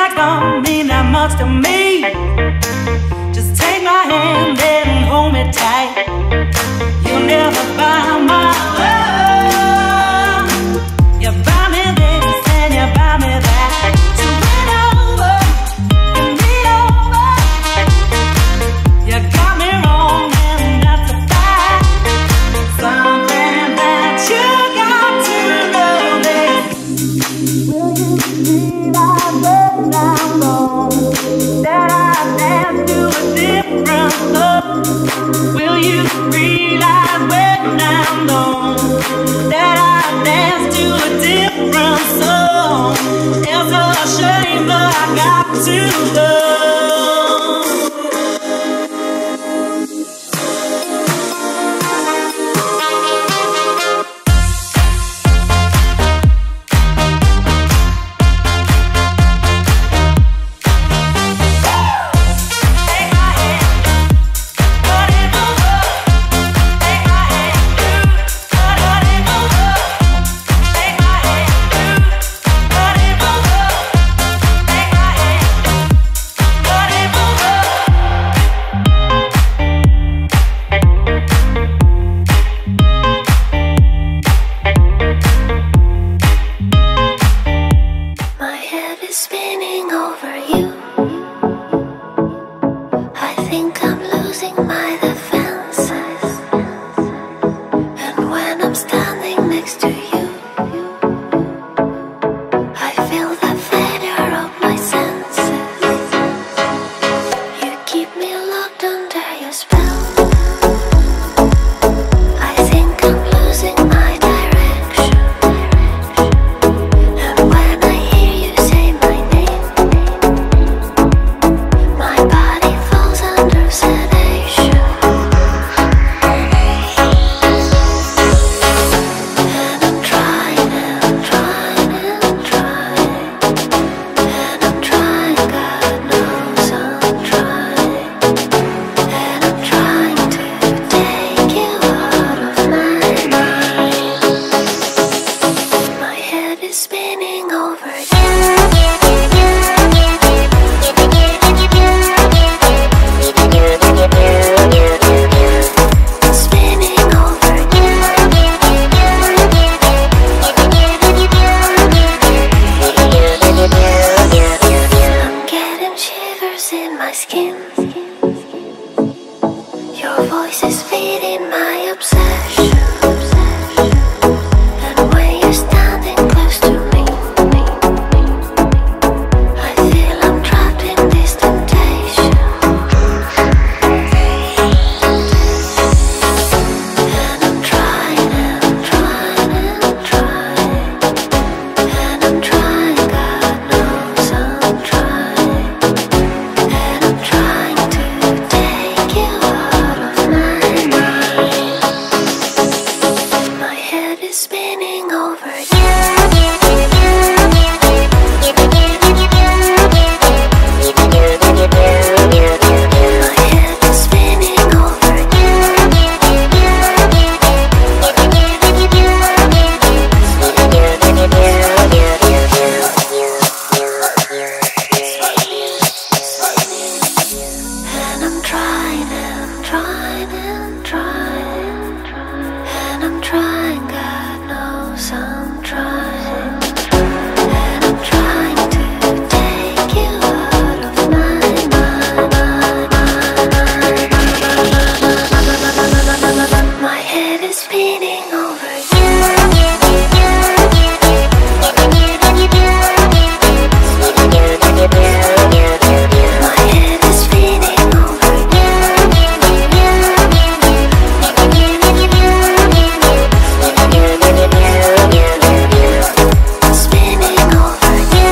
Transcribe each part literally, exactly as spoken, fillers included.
That don't mean that much to me. Just take my hand and hold me tight. You never buy my love. You buy me this and you buy me that. So win over, win me over. You got me wrong and that's a fact. Something that you got to know is Will you see that when I'm gone, that I dance to a different song? Will you realize when I'm gone that I dance to a different song? It's a shame, but I got to go. My head is spinning over you. I think I'm losing my defenses. And when I'm standing next to you, I feel the failure of my senses. You keep me locked under your spell. I think I'm losing my direction. And when I hear you say my name, my body falls under sedation. And I'm trying, and I'm trying, and I'm trying. And I'm trying, God knows I'm trying. And I'm trying to take you out of my mind. My head is spinning over you. Spinning over you. I'm getting shivers in my skin. Your voice is feeding my obsession. And when you're standing close to me, I feel I'm trapped in this temptation. And I'm trying, and I'm trying, and I'm trying. And I'm trying, God knows I'm trying. And I'm trying to take you out of my mind. My head is spinning over you. My head is spinning over you. And I'm trying, and I'm trying, and I'm trying. And I'm trying, God knows I'm trying. And I'm trying to take you out of my mind. My head is spinning over you. My head is spinning over you. Spinning over you.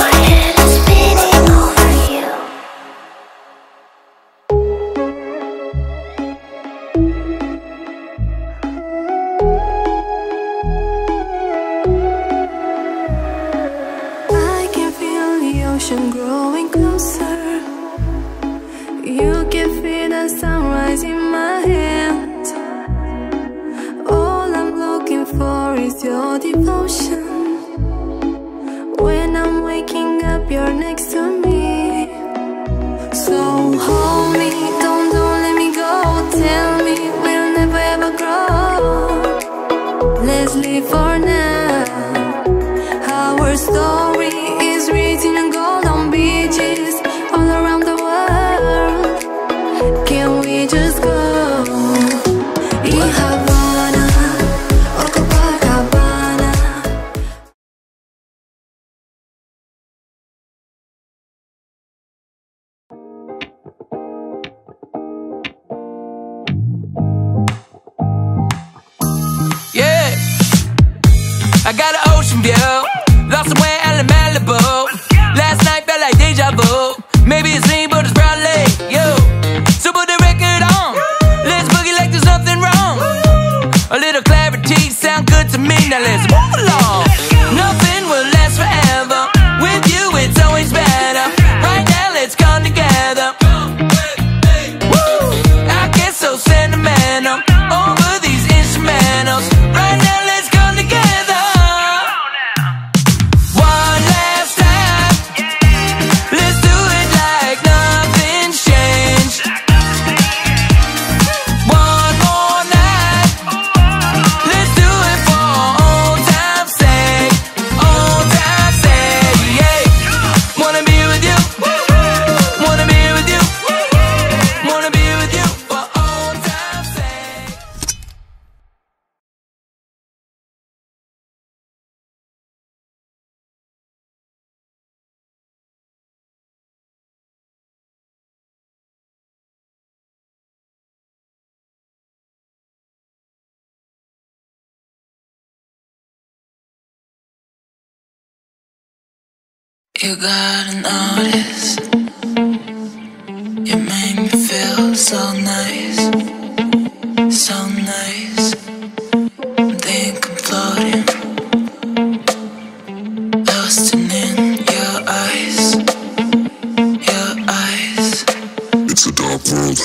My head is spinning over you. I can feel the ocean growing closer. You can feel the sunrise in my hands. Oh, Your devotion. When I'm waking up, you're next to me. So hold me, don't, don't let me go. Tell me we'll never ever grow. Let's live for now. Our story is written in gold on beaches all around the world. Can we just go? I Havana or Copacabana. Yeah. I got an ocean view. Lost somewhere out in Malibu. Last night felt like deja vu. Maybe it's me, but it's probably you. So put the record on. Let's boogie like there's nothing wrong. A little clarity sound good to me. Now let's move along. Nothing will last forever. With you, it's always better. Right now, let's come together. Woo! I get so sentimental over these instrumentals. Right now, let's come together. One last time, let's do it like nothing's changed. One more night, let's do it for old time's sake. All time say, yeah. Wanna be with you. Wanna be with you. Wanna be with you for all time say. You got an artist. You make me feel so nice, so nice. Think I'm floating, lost in your eyes, your eyes. It's a dark world.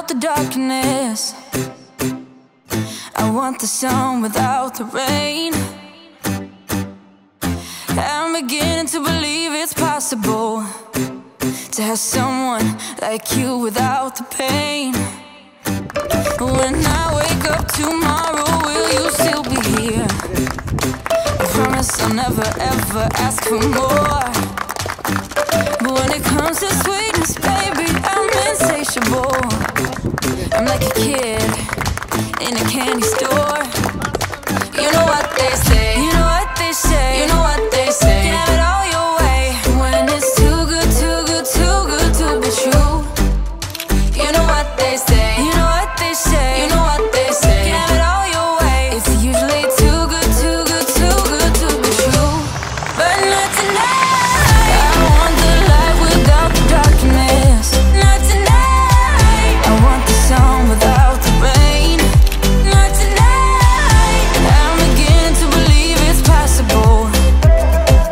The darkness. I want the sun without the rain. I'm beginning to believe it's possible to have someone like you without the pain. When I wake up tomorrow, will you still be here? I promise I'll never ever ask for more. But when it comes to sweetness, baby, I'm insatiable. I'm like a kid in a candy store. You know what they say, you know what they say, you know what they say. Have it all your way. When it's too good, too good, too good to be true. You know what they say, you know what they say, you know what they say. Have it all your way. It's usually too good, too good, too good to be true. But not tonight. I want the light without the darkness. Not tonight. I want the sun without the rain. Not tonight. I'm beginning to believe it's possible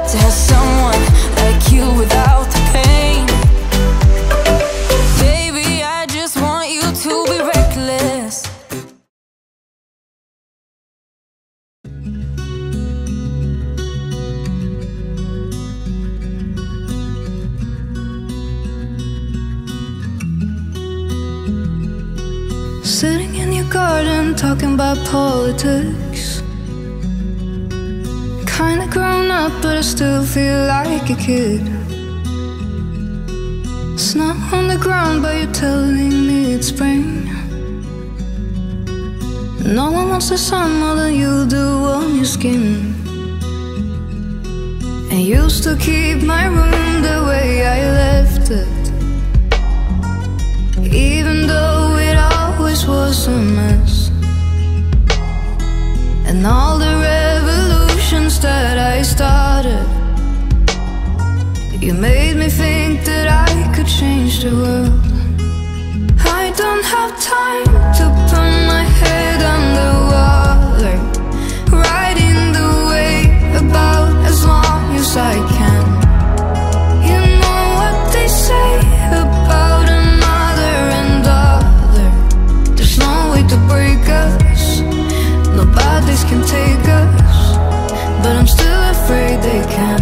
to have someone like you without the pain. Baby, I just want you to be reckless. Sitting in your garden talking about politics. Kinda grown up, but I still feel like a kid. Snow on the ground, but you're telling me it's spring. No one wants the sun more than you do on your skin. And you still keep my room the way I left it, even though it always was a mess. And all the revolutions that I started, you made me think that I could change the world. I don't have time to put my head underwater, riding the wave about as long as I can. You know what they say about a mother and daughter. There's no way to break us. No bodies can take us, but I'm still afraid they can.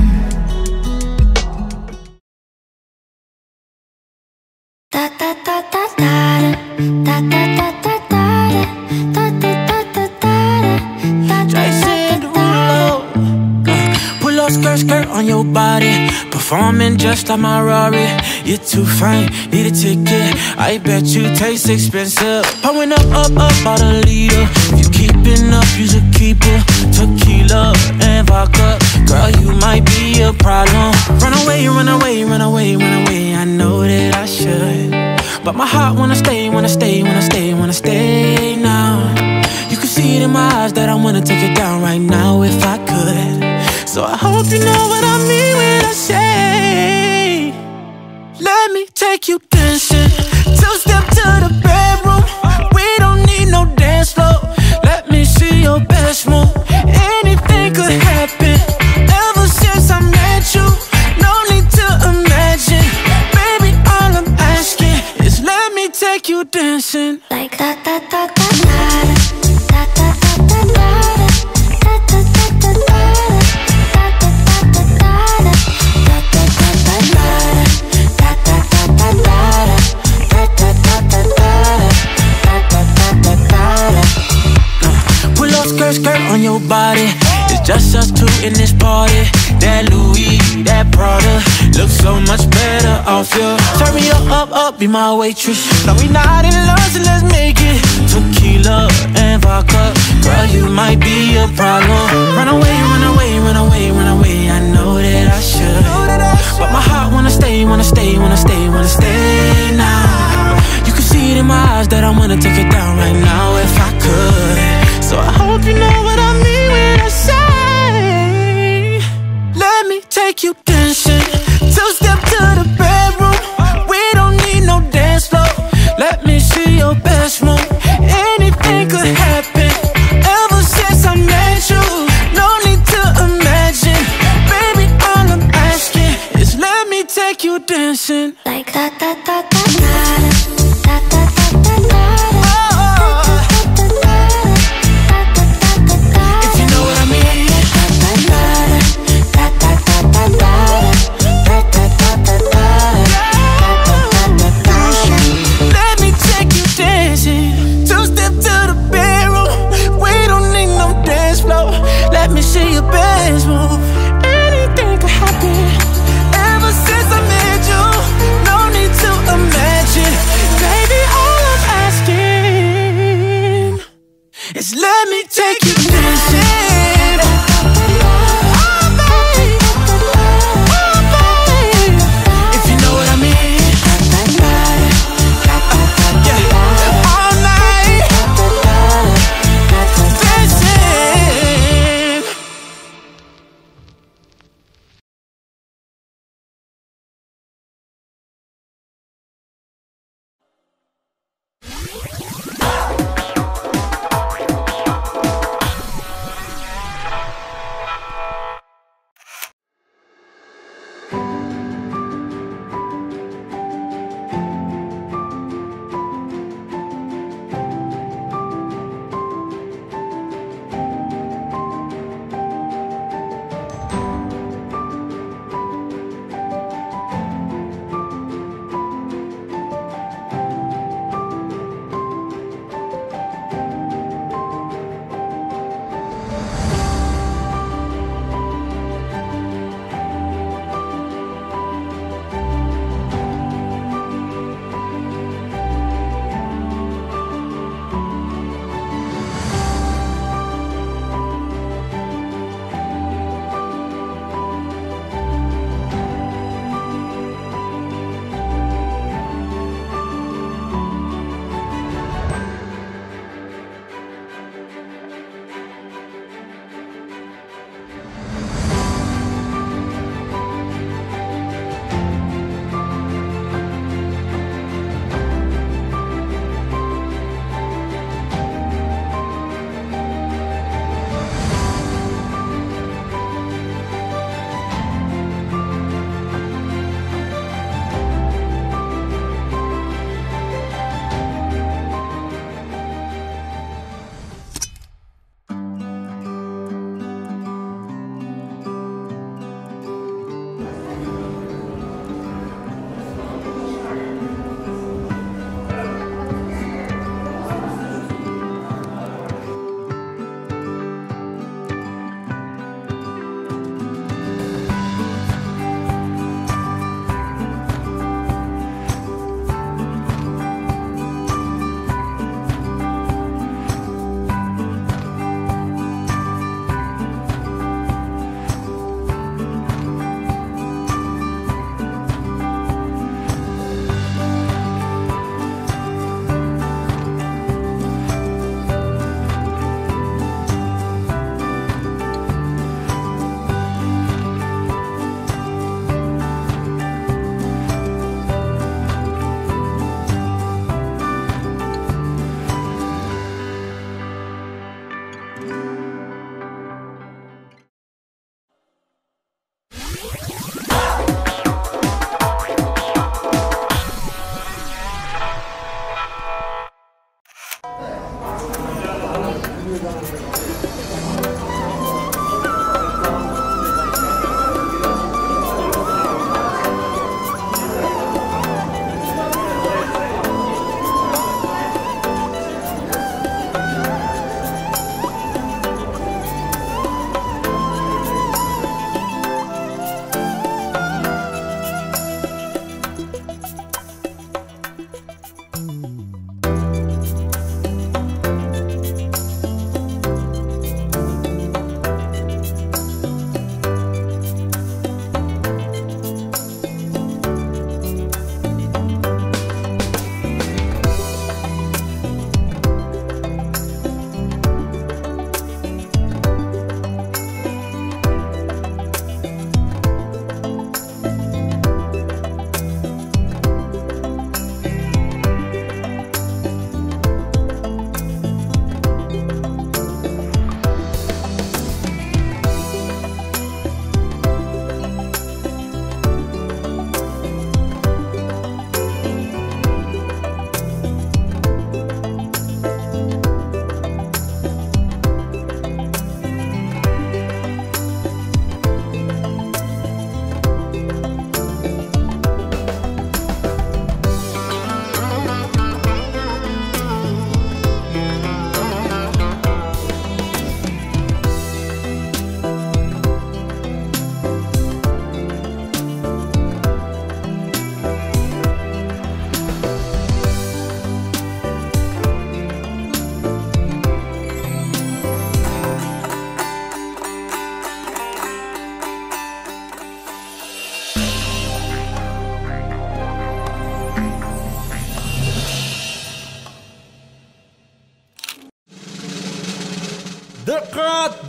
Jason Derulo. Put a skirt, skirt on your body. Performing just like my Rari. You're too fine, need a ticket. I bet you taste expensive. Pouring up, up, up, out a liter. If you keeping up, you's a keeper. Tequila and vodka. Girl, you might be a problem. Run away, run away, run away, run away. I know that I should, but my heart wanna stay, wanna stay, wanna stay, wanna stay now. You can see it in my eyes that I wanna take it down right now if I could. So I hope you know what I mean when I say, let me take you dancing. Two step to the bedroom. We don't need no dance floor. Let me see your best move. Anything could happen. Ever since I met you, no need to imagine. Baby, all I'm asking is let me take you dancing. Like da da da da da da da da da da da. Put a skirt, skirt on your body. It's just us two in this party. That Louis, that Prada looks so much better off you. Turn me up, up, up, be my waitress. No, we not in love, so let's make it. Tequila and vodka. Girl, you might be a problem. Run away, run away, run away, run away. I know that I should, but my heart wanna stay, wanna stay, wanna stay, wanna stay now. You can see it in my eyes that I wanna take it down right now if I could. So I hope you know what I mean when I say, let me take you dancing. Two step to the bedroom. We don't need no dance floor. Let me see your best move. Anything could happen. Ever since I met you, no need to imagine. Baby, all I'm asking is let me take you dancing. Like da da da da da da da da da da da.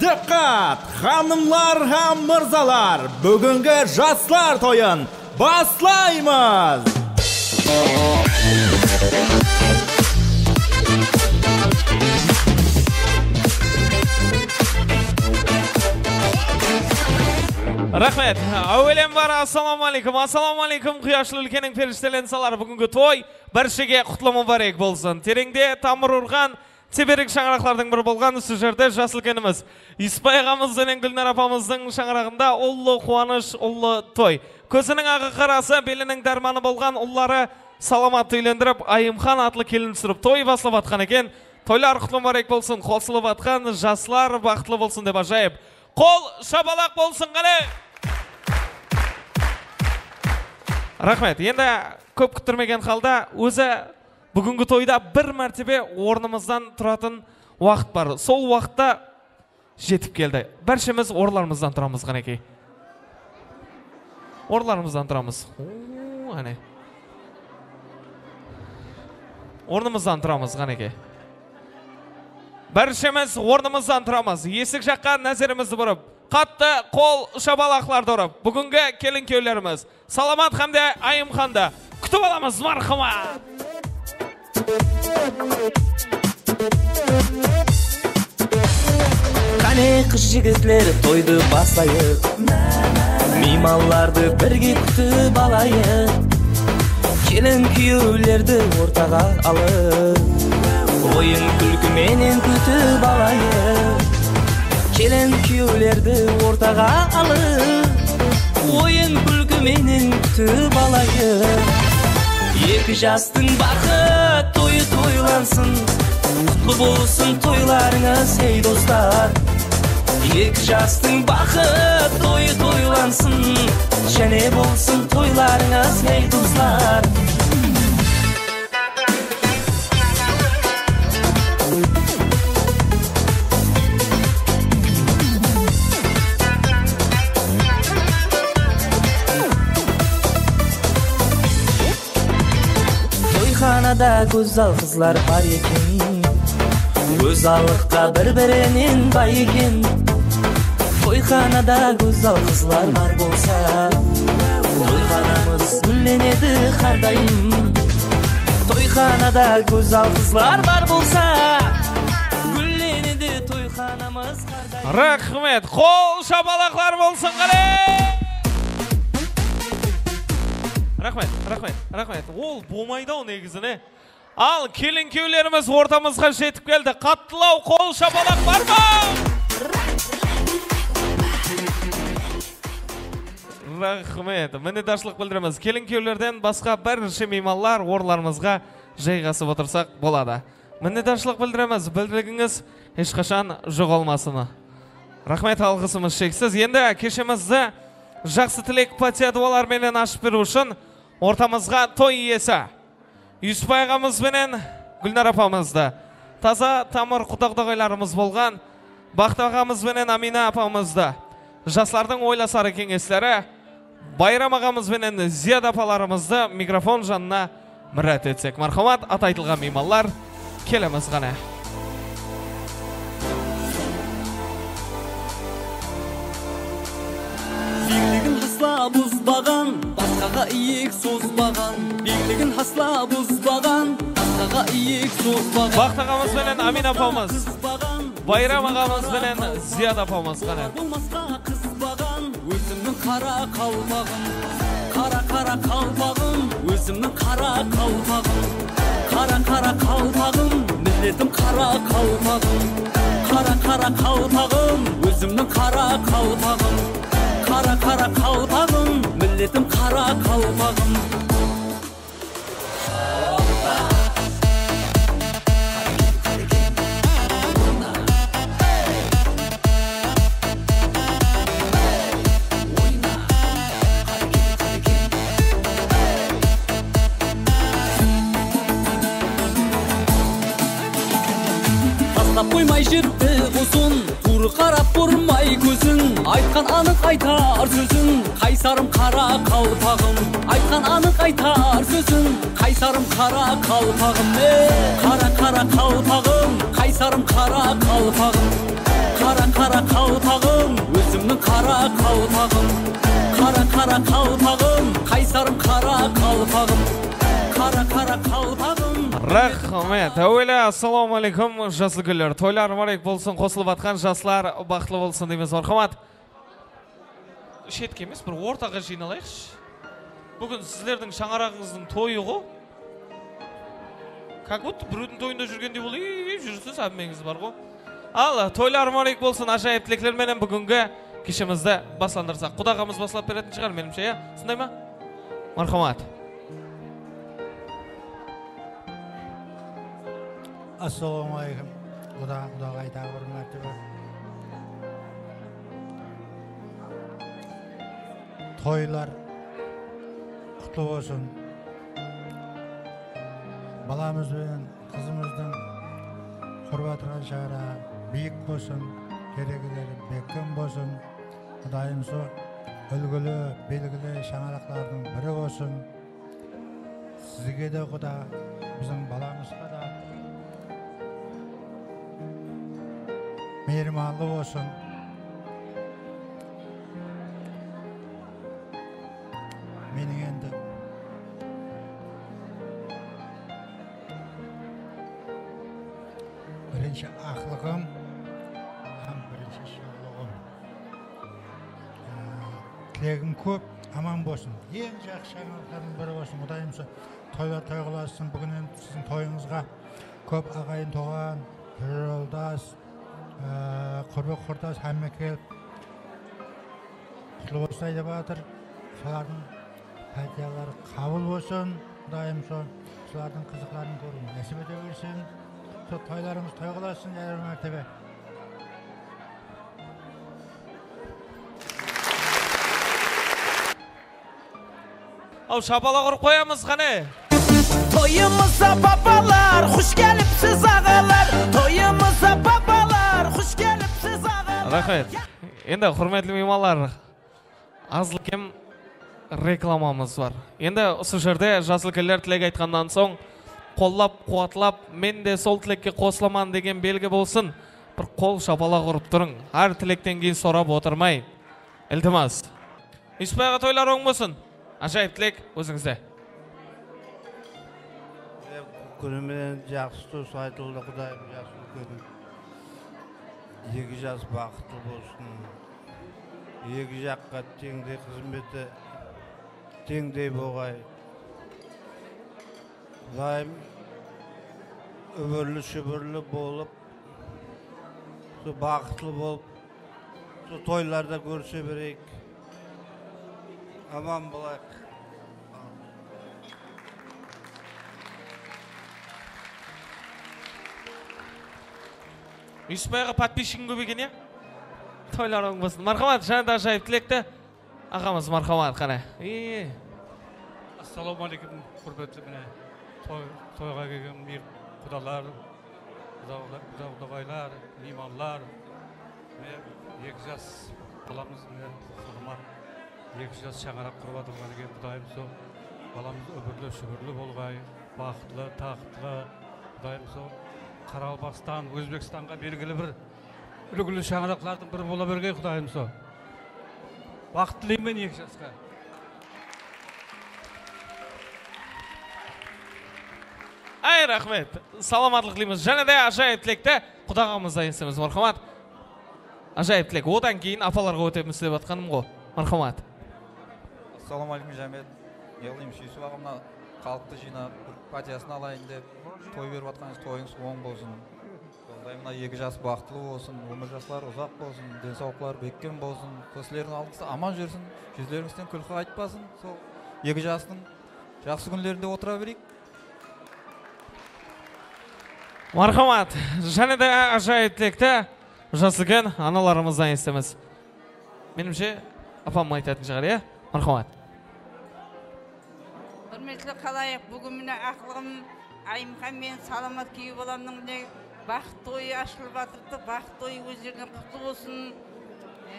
Diqqat, xanımlar hám mırzalar, búgingi jaslar toyın baslaymız! Raxmet. Áwelem bar, assalawma áleykum, assalawma áleykum, quyashlı úlkeniń perishtelen salar. Búgingi toy bárshege qutlı múbárek bolsın. Tereńde tamır urǵan teberek shańaraqlardıń biri bolǵan usı jerde jas úlkenimiz Yusupbay aǵamız benen Gúlnara apamızdıń shańaraǵında ullı quwanısh, ullı toy. Kóziniń aǵı qarası, beliniń dármanı bolǵan ulları Salamat úylendirip, Ayımxan atlı kelin túsirip toy baslap atqan eken. Toylar qutlı múbárek bolsın, qosılıp atqan jaslar baxıtlı bolsın dep ajayıp. Qol shapalaq bolsın, qáne! Raxmet. Endi kóp kúttirmegen halda ózi búgingi toyda bir mártebe ornımızdan turatın waqıt bar. Sol waqıtta jetip keldi. Bárshemiz orınlarımızdan turamız, qánekey. Orınlarımızdan turamız. Oo, áne. Ornımızdan turamız, qánekey. Bárshemiz ornımızdan turamız. Esik jaqqa názerimizdi burıp, qattı qol shapalaqlardı urıp, búgingi kelin-kúyewlerimiz Salamat hám de Ayımxandı kútip alamız, marhamat! Qáne, qız-jigitler, toydı baslayıq. Miymanlardı birge kútip alayıq. Kelin-kúyewlerdi ortaǵa alıp, oyın-kúlki menen kútip alayıq. Kelin-kúyewlerdi ortaǵa alıp, oyın-kúlki menen kútip alayıq. Eki jastıń baxıt toyı toylansın, qutlı bolsın toylarıńız, ey dostlar. Eki jastıń baxıt toyı toylansın, jáne bolsın toylarıńız, ey dostlar. Toyxanada gózzal qızlar bar eken, gózzallıqqa bir-birinen bay eken. Toyxanada gózzal qızlar bar bolsa, toyxanamız gúllenedi hár dayım. Toyxanada gózzal qızlar bar bolsa, gúllenedi toyxanamız hár dayım. Raxmet, qol shapalaqlar bolsın, qáne! Raxmet, raxmet, raxmet. Ol bolmaydı-aw negizine. Al, kelin-kúyewlerimiz ortamızǵa jetip keldi. Qattılaw qol shapalaq bar ma? Raxmet. Minnetdarshılıq bildiremiz. Kelin-kúyewlerden basqa bárshe miymanlar orınlarımızǵa jayǵasıp otırsaq boladı. Minnetdarshılıq bildiremiz. Birligińiz hesh qashan joǵalmasın. Raxmet, alǵısımız sheksiz. Endi keshemizdi jaqsı tilek, patiya-duwalar menen ashıp beriw ushın ortamızǵa toy iyesi Yusupbay aǵamız benen Gúlnara apamızdı, taza tamır quda-qudaǵaylarımız bolǵan Baxıt aǵamız benen Amina apamızdı, jaslardıń oylasarı keńesleri Bayram aǵamız benen Ziyada apalarımızdı mikrofon janına mirát etsek. Marhamat, atı aytılǵan miymanlar, kelemiz qáne. Biyikligin asla buzbaǵan, basqaǵa iyek sozbaǵan. Biyikligin asla buzbaǵan, basqaǵa iyek sozbaǵan. Baxıt aǵamız benen Amina apamız, Bayram aǵamız benen Ziyada apamız qáne. Bolmasqa qızbaǵan, ózimniń qara qalpaǵım. Qara, qara qalpaǵım, ózimniń qara qalpaǵım. Qara, qara qalpaǵım, milletim qara qalpaǵım. Qara, qara qalpaǵım, ózimniń qara qalpaǵım. Qara, qara qalpaǵım, milletim qara qalpaǵım. Taslap qoymay júrdi uzın, tuwrı qarap burmay kózin. Aytqan anıq aytar sózin, qaysarım qara qalpaǵım. Aytqan anıq aytar sózin, qaysarım qara qalpaǵım. Ey, qara, qara qalpaǵım, qaysarım qara qalpaǵım. Qara, qara qalpaǵım, ózimniń qara qalpaǵım. Qara, qara qalpaǵım, qaysarım qara qalpaǵım. Qara, qara qalpaǵım. Raxmet. Áwele, assalamu aleykum, jas úlkenler. Toylar múbarek bolsın, qosılıp atqan jaslar baxıtlı bolsın deymiz. Marhamat. Shetke emes, bir ortaǵa jıynalayıqshı. Búgin sizlerdiń shańaraǵıńızdıń toyı ǵo. Как будто birewdiń toyında júrgendey bolıp júrsiz, hámmeńiz bar ǵo. Al, toylar múbarek bolsın, ájayıp tilekler menen búgingi keshemizdi baslandırsaq. Quda aǵamız baslap beretin shıǵar, menimshe, ya? Sonday ma? Marhamat. Assalawma aleykum. Quda, qudagay taǵı bir mártebe. Toylar qutlı bolsın. Balamız benen qızımızdıń qurıp atırǵan shańaraǵı biyik bolsın, keregeleri bekkem bolsın. Qudayım sol úlgili, belgili shańaraqlardıń biri bolsın. Sizge de Quda, biziń balamızǵa da miyirmanlı bolsın. Meniń endi birinshi aqlıǵım hám birinshi shıǵarlıǵım. Á, tilegim kóp, aman bolsın. Eń jaqsı shańaraqlardıń biri bolsın. Qudayım sol toylar toy qılasın. Búgin endi siziń toyıńızǵa kóp aǵayin-tuwǵan, joldas, á, qurbi-qurdas hámme kelip, qutlı bolsın aytıp atır. Solardıń pátiyaları qabıl bolsın. Qudayım sol, solardıń qızıqların kóriw násip ete bersin. Sol toylarıńız toy qılasın, jayraw mártebe. Al, shapalaq urıp qoyamız, qáne. Toyımızda papalar, xush kelipsiz, aǵalar. Toyımızda papalar, xush kelipsiz, aǵalar. Raxmet. Endi, húrmetli miymanlar, azlı-kem reklamamız bar. Endi usı jerde jas úlkenler tilek aytqannan soń, qollap-quwatlap, men de sol tilekke qosılaman degen belgi bolsın, bir qol shapalaq urıp turıń. Hár tilekten keyin sorap otırmay. Iltimas. Yusupbay aǵa, toylar oń bolsın. Ájayıp tilek ózińizde. Kúni menen jaqsı tus aytıldı, Qudayım jaqsı úlkenim. Eki jas baxıtlı bolsın. Eki jaqqa teńdey xızmeti, teńdey bolǵay. Qudayım úbirli-shúbirli bolıp, sol baxıtlı bolıp, sol toylarda kórise bereyik. Aman bolayıq. Yusupbay aǵa, podpischigim kóp eken, ya? Toylar oń bolsın. Marhamat, jáne de ájayıp tilekti. Aǵamız, marhamat, qáne. Ey. Assalawma aleykum, húrmetli, mine, toy, toyǵa kelgen miyir qudalar, quda-, quda-, qudaqaylar, miymanlar. Mine, eki jas balamız, mine, Sadımat, eki jas shańaraq qurıp atırǵan eken, Qudayım sol balamız úbirli-shúbirli bolǵay, baxıtlı, taxıtlı, Qudayım sol Qaraqalpaqstan, Ózbekstanǵa belgili bir úlgili shańaraqlardıń biri bola bergey, Qudayım sol. Baxıt tileymen eki jasqa. Ay, raxmet. Salamatlıq tileymiz. Jáne de ájayıp tilekti quda aǵamızdan esitemiz. Marhamat. Ájayıp tilek. Odan keyin apalarǵa ótemiz dep atqanım ǵo. Marhamat. Assalawma aleykum, jámiyet. Ne qılayın, Yusupbay aǵamnan xalıqtı jıynap, bir pátiyasın alayın dep, toy berip atqanıńız, toyıńız oń bolsın. Sonday mına eki jas baxıtlı bolsın, ómir jasları uzaq bolsın, densawlıqları bekkem bolsın, sizlerdiń aldıńızda aman júrsin, júzlerińizden kúlki qaytpasın. Sol eki jastıń jaqsı kúnlerinde otıra bereyik. Marhamat, jáne de ájayıp tilekti jas úlken analarımızdan esitemiz. Menimshe, apam aytatın shıǵar, ya? Marhamat. Húrmetli xalayıq, búgin mine aqlıǵım Ayımxan menen Salamat kúyew balamnıń mine baxıt toyı ashılıp atırıptı. Baxıt toyı ózlerine qutlı bolsın. E,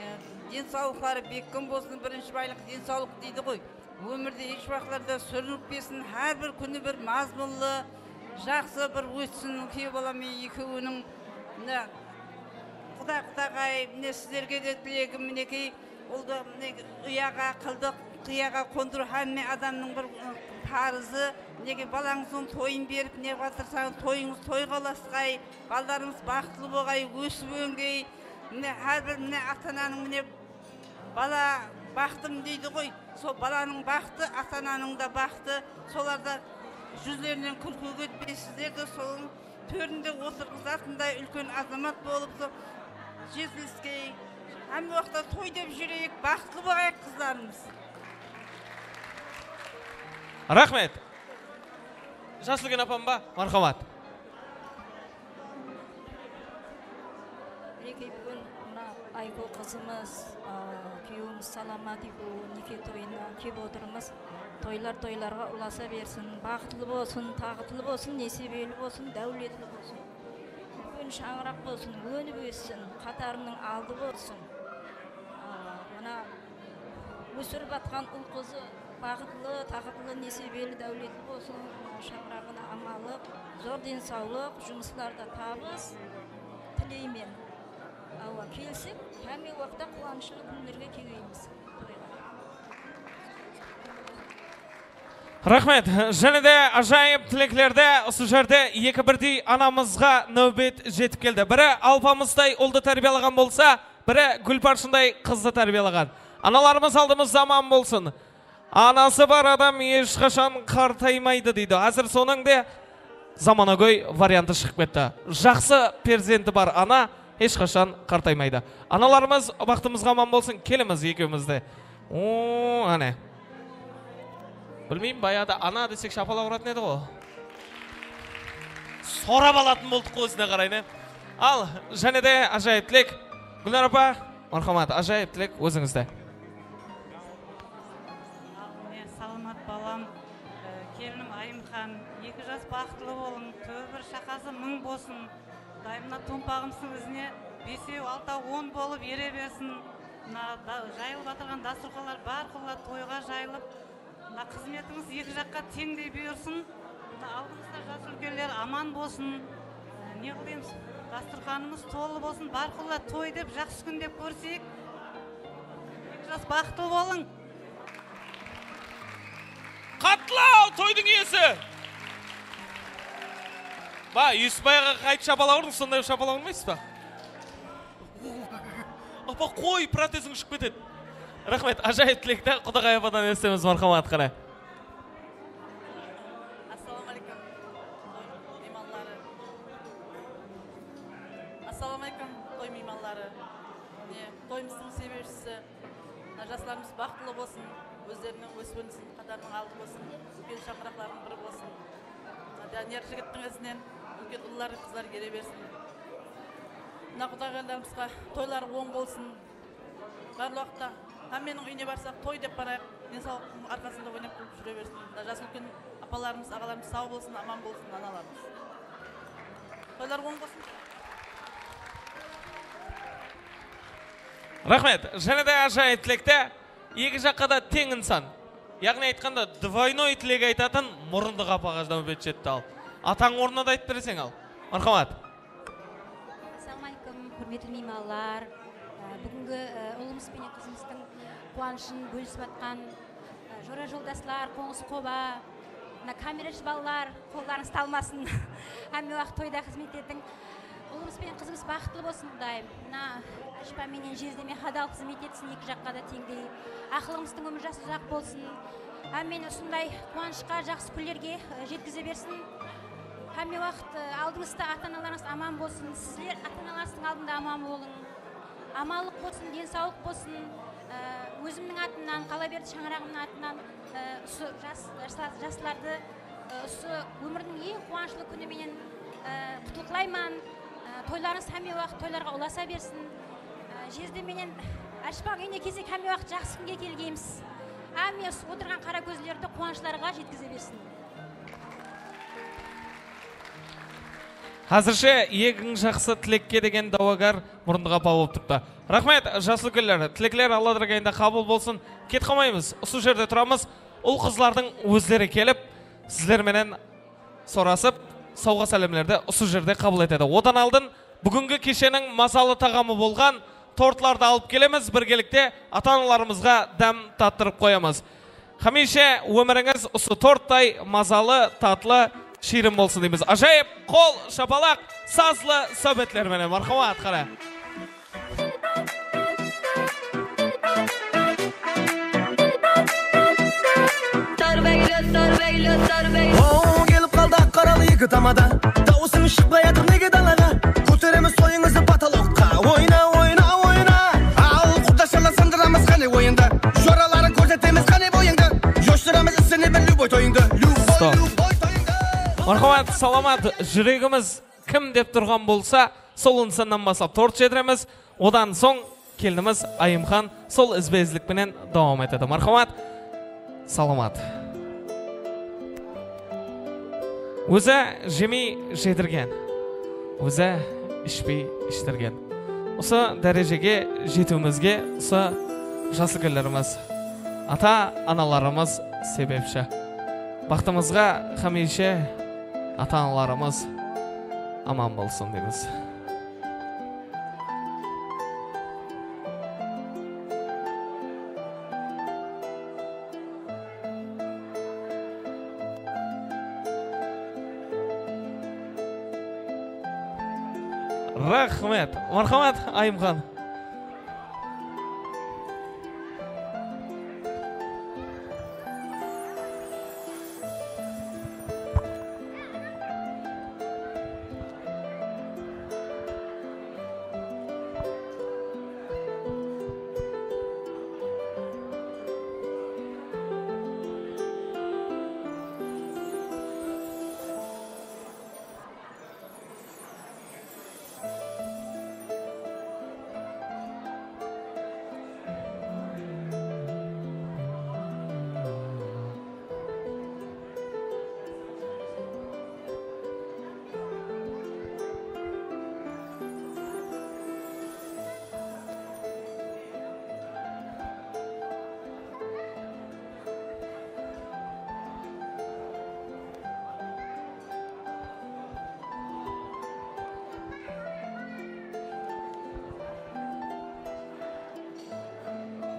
densawlıqları bekkem bolsın. Birinshi baylıq densawlıq deydi ǵoy. Ómirde hesh waqıtlarda súrinilpesin, hár bir kúni bir mazmunlı, jaqsı bir ótsin kúyew bala menen ekewiniń. Mine, Qudaǵay, mine sizlerge de tilegim, minekey, uldı, mine, uyaǵa qıldıq, qıyaǵa qondırıw hámme adamnıń bir, ı, parızı. Minekey, balańızdıń toyın berip, ne qılıp atırsań, toyıńız toyǵa ulasqay, balalarımız baxıtlı bolǵay, ósip óngey. Mine, hár bir, mine, ata-ananıń, mine, bala baxtım deydi ǵoy, sol balanıń baxtı, ata-ananıń da baxtı, solar da júzlerinen kúlki ketpey, sizler de sonıń tórinde otırǵızatınday úlken azamat bolıp, sol jetiliskey, hámme waqıtta toy dep júreyik, baxıtlı bolayıq, qızlarımız. Raxmet. Jas úlken apam ba? Marhamat. Minekey, búgin mına Ayku qızımız, a, kúyewimiz Salamat ekewin neke toyına kep otırmız. Toylar toylarǵa ulasa bersin, baxıtlı bolsın, taǵıtlı bolsın, nesibeli bolsın, dáwletli bolsın. Úlken shańaraq bolsın, ónip óssin, qatarınıń aldı bolsın. A, mına Ósirip atqan ul-qızı baxıtlı, taǵıtlı, nesibeli, dáwletli bolsın, shańaraǵına amanlıq, zor densawlıq, jumıslarda tabıs tileymen. Awa, kelsek, hámme waqıtta quwanıshlı kúnlerge keleymiz toyǵa. Raxmet. Jáne de ájayıp tileklerdi usı jerde eki birdey anamızǵa náwbet jetip keldi. Biri alpamıstay uldı tárbiyalaǵan bolsa, biri gúlparshınday qızdı tárbiyalaǵan. Analarımız aldımızda aman bolsın. Anası bar adam hesh qashan qartaymaydı deydi. Házir sonıń de zamanagóy variantı shıǵıp ketti. Jaqsı perzenti bar ana hesh qashan qartaymaydı. Analarımız baxtımızǵa aman bolsın, kelimiz ekewimiz de. Oo, áne. Bilmeymen, bayaǵıda ana desek shapalaq uratın edi ǵo. Sorap alatın boldıq ǵo, ózine qaray, ne? Al, jáne de ájayıp tilek. Gúlnara apa, marhamat, ájayıp tilek ózińizde. Al, mine, salamat balam, e, kelinim Ayımxan, eki jas baxıtlı bolıń, tóbir shaqası mıń bolsın. Dayımına tompağımızdıń izine besew, altaw, on bolıp ere bersin. Mına da-, jayılıp atırǵan dasturxanlar barqulla toyǵa jayılıp, mına xızmetińiz eki jaqqa teńdey buyırsın. Mına aldımızda jas úlkenler aman bolsın. Ne qılaymız? Dasturxanımız tolı bolsın. Barqulla toy dep, jaqsı kún dep kórseyik. Eki jas baxıtlı bolıń. Qatlaw toydıń iyesi. Ba, Yusupbay aǵa qayt shapalaq urdıń, sonday shapalaq urmaysız ba? Apa, qoy, proteziń ushıp ketedi. Raxmet, ájayıp tilekti Qudaǵay apadan esitemiz, marhamat, qáne. Assalawma áleykum, toy miymanları. Assalawma áleykum, toy miymanları. Mine, toyımızdıń sebepshisi. Mına jaslarımız baxıtlı bolsın, ózleriniń ósip ónsin, qatarınıń aldı bolsın, úlken shańaraqlardıń biri bolsın. Dániyar jigittiń izinen úlken ullar, qızlar ere bersin. Mına qudayǵerlerimiz toyları oń bolsın. Barlıq waqıtta hámmeniń úyine barsaq, toy dep barayıq. Densawlıqtıń arqasında oynap kúlip júre bersin. Mına jas úlken apalarımız, aǵalarımız saw bolsın, aman bolsın, analarımız. Toylar oń bolsın. Raxmet. Jáne de ájayıp tilekte eki jaqqa da teń insan. Yaǵnıy aytqanda, dvoynoy tilek aytatın Murındıq apaǵa náwbet jetti al. Atań ornına da aytıp bereseń al. Marhamat. Assalawma áleykum, húrmetli miymanlar. Á, búgingi, á, ulımız benen qızımızdıń quwanıshın bólisip atqan, á, jora-joldaslar, qońsı-qoba, mına kamerashı balalar, qollarıńız talmasın. Hámme waqıt toyda xızmet etiń. Ulımız benen qızımız baxıtlı bolsın, Qudayım. Mına ájapa menen jezdeme hadal xızmet etsin, eki jaqqa da teńdey. Aqlıǵımızdıń ómiri jası uzaq bolsın. Hámmeni usınday quwanıshqa, jaqsı kúnlerge, e, jetkize bersin. Hámme waqıt, e, aldıńızda ata-analarıńız aman bolsın. Sizler ata-analarıńızdıń aldında aman bolıń. Amanlıq bolsın, densawlıq bolsın. E, ózimniń atınan, Qalaberdi shańaraǵımnıń atınan, e, usı jas, jasla-, jaslardı, e, usı ómirdiń eń quwanıshlı kúni menen, e, qutlıqlayman. E, toylarıńız hámme waqıt toylarǵa ulasa bersin. E, jezde menen Ájpań úyine kelsek, hámme waqıt jaqsı kúnge kelgenbiz. Hámme usı otırǵan qara kózlerdi quwanıshlarǵa jetkize bersin. Házirshe eń jaqsı tilekke degen dáwakar Murındıq apa bolıp turıptı. Raxmet, jas úlkenler, tilekler Alla dárgayında qabıl bolsın. Ketip qalmaymız, usı jerde turamız. Ul-qızlardıń ózleri kelip, sizler menen sorasıp, sawǵa-sálemlerdi usı jerde qabıl etedi. Odan aldın Búgingi kesheniń mazalı taǵamı bolǵan tortlardı alıp kelemiz, birgelikte ata-analarımızǵa dám tattırıp qoyamız. Hámiyshe ómirińiz usı torttay mazalı, tatlı, shiyrin bolsın deymiz. Ájayıp qol shapalaq, sazlı sáwbetler menen. Marhamat, qáne. Tarbaylı, tarbaylı, tarbaylı. O, kelip qaldı aq qaralı eki tamada. Dawısıń shıqpay atır nege dalaǵa? Kóteremiz toyıńızdı potolokqa. Oyna, oyna, oyna. Al, qurdashalar sındıramız qáne oyındı. Joraları kórsetemiz qáne boyıńdı. Joshtıramız isine bir lyuboy toyıńdı. Lyuboy, lyuboy toyıńdı. Marhamat, salamat, júregimiz kim dep turǵan bolsa, sol insannan baslap tort jediremiz. Odan soń kelinimiz Ayımxan sol izbe-izlik penen dawam etedi. Marhamat, salamat. Ózi jemey jedirgen, ózi ishpey ishtirgen. Usı dárejege jetiwimizge usı jas úlkenlerimiz, ata-analarımız sebepshi. Baxtımızǵa hámiyshe ata-analarımız aman bolsın deymiz. Raxmet. Marhamat, Ayımxan.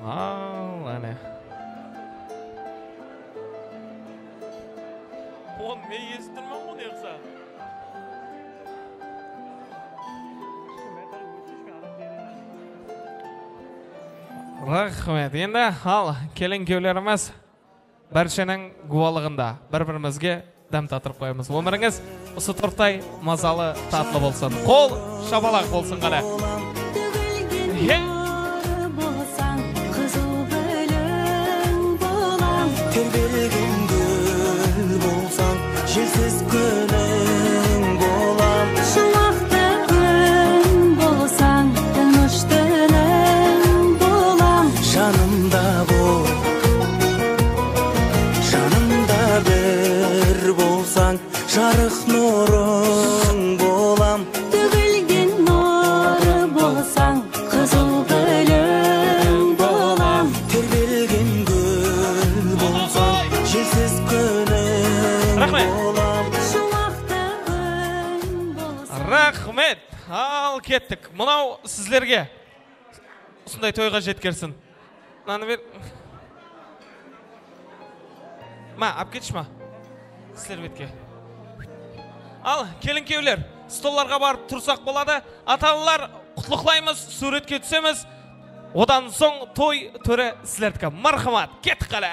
Al, áne. Onı men esittirmen ǵoy, ne qılsa. Raxmet. Endi al, kelin-kúyewlerimiz, bársheniń gúwalıǵında bir-birimizge dám tattırıp qoyamız. Ómirińiz usı torttay mazalı, tatlı bolsın. Qol shapalaq bolsın qáne. He! Bolsań, qızıl gúliń bolań. Terbelgen gúl bolsań, jelsiz kúniń bolań. Juwaqta kún bolsań, tınısh tiniń bolań. Janımda bol, janımda bir bolsań, jarıq nurıń bolam. Tógilgen nurı bolsań, qızıl gúliń bolam. Terbelgen gúl bolsań, jelsiz kúniń bolam. Raxmet. Juwaqta kún bolsań. Raxmet. Al, kettik. Mınaw sizlerge. Usınday toyǵa jetkersin. Mınanı ber. Ma, alıp ketshi ma? Sizler betke. Al, kelin-kúyewler, stollarǵa barıp tursaq boladı. Ata-analar, qutlıqlaymız, súwretke túsemiz. Odan soń toy tóre sizlerdiki. Marhamat, kettik qáne.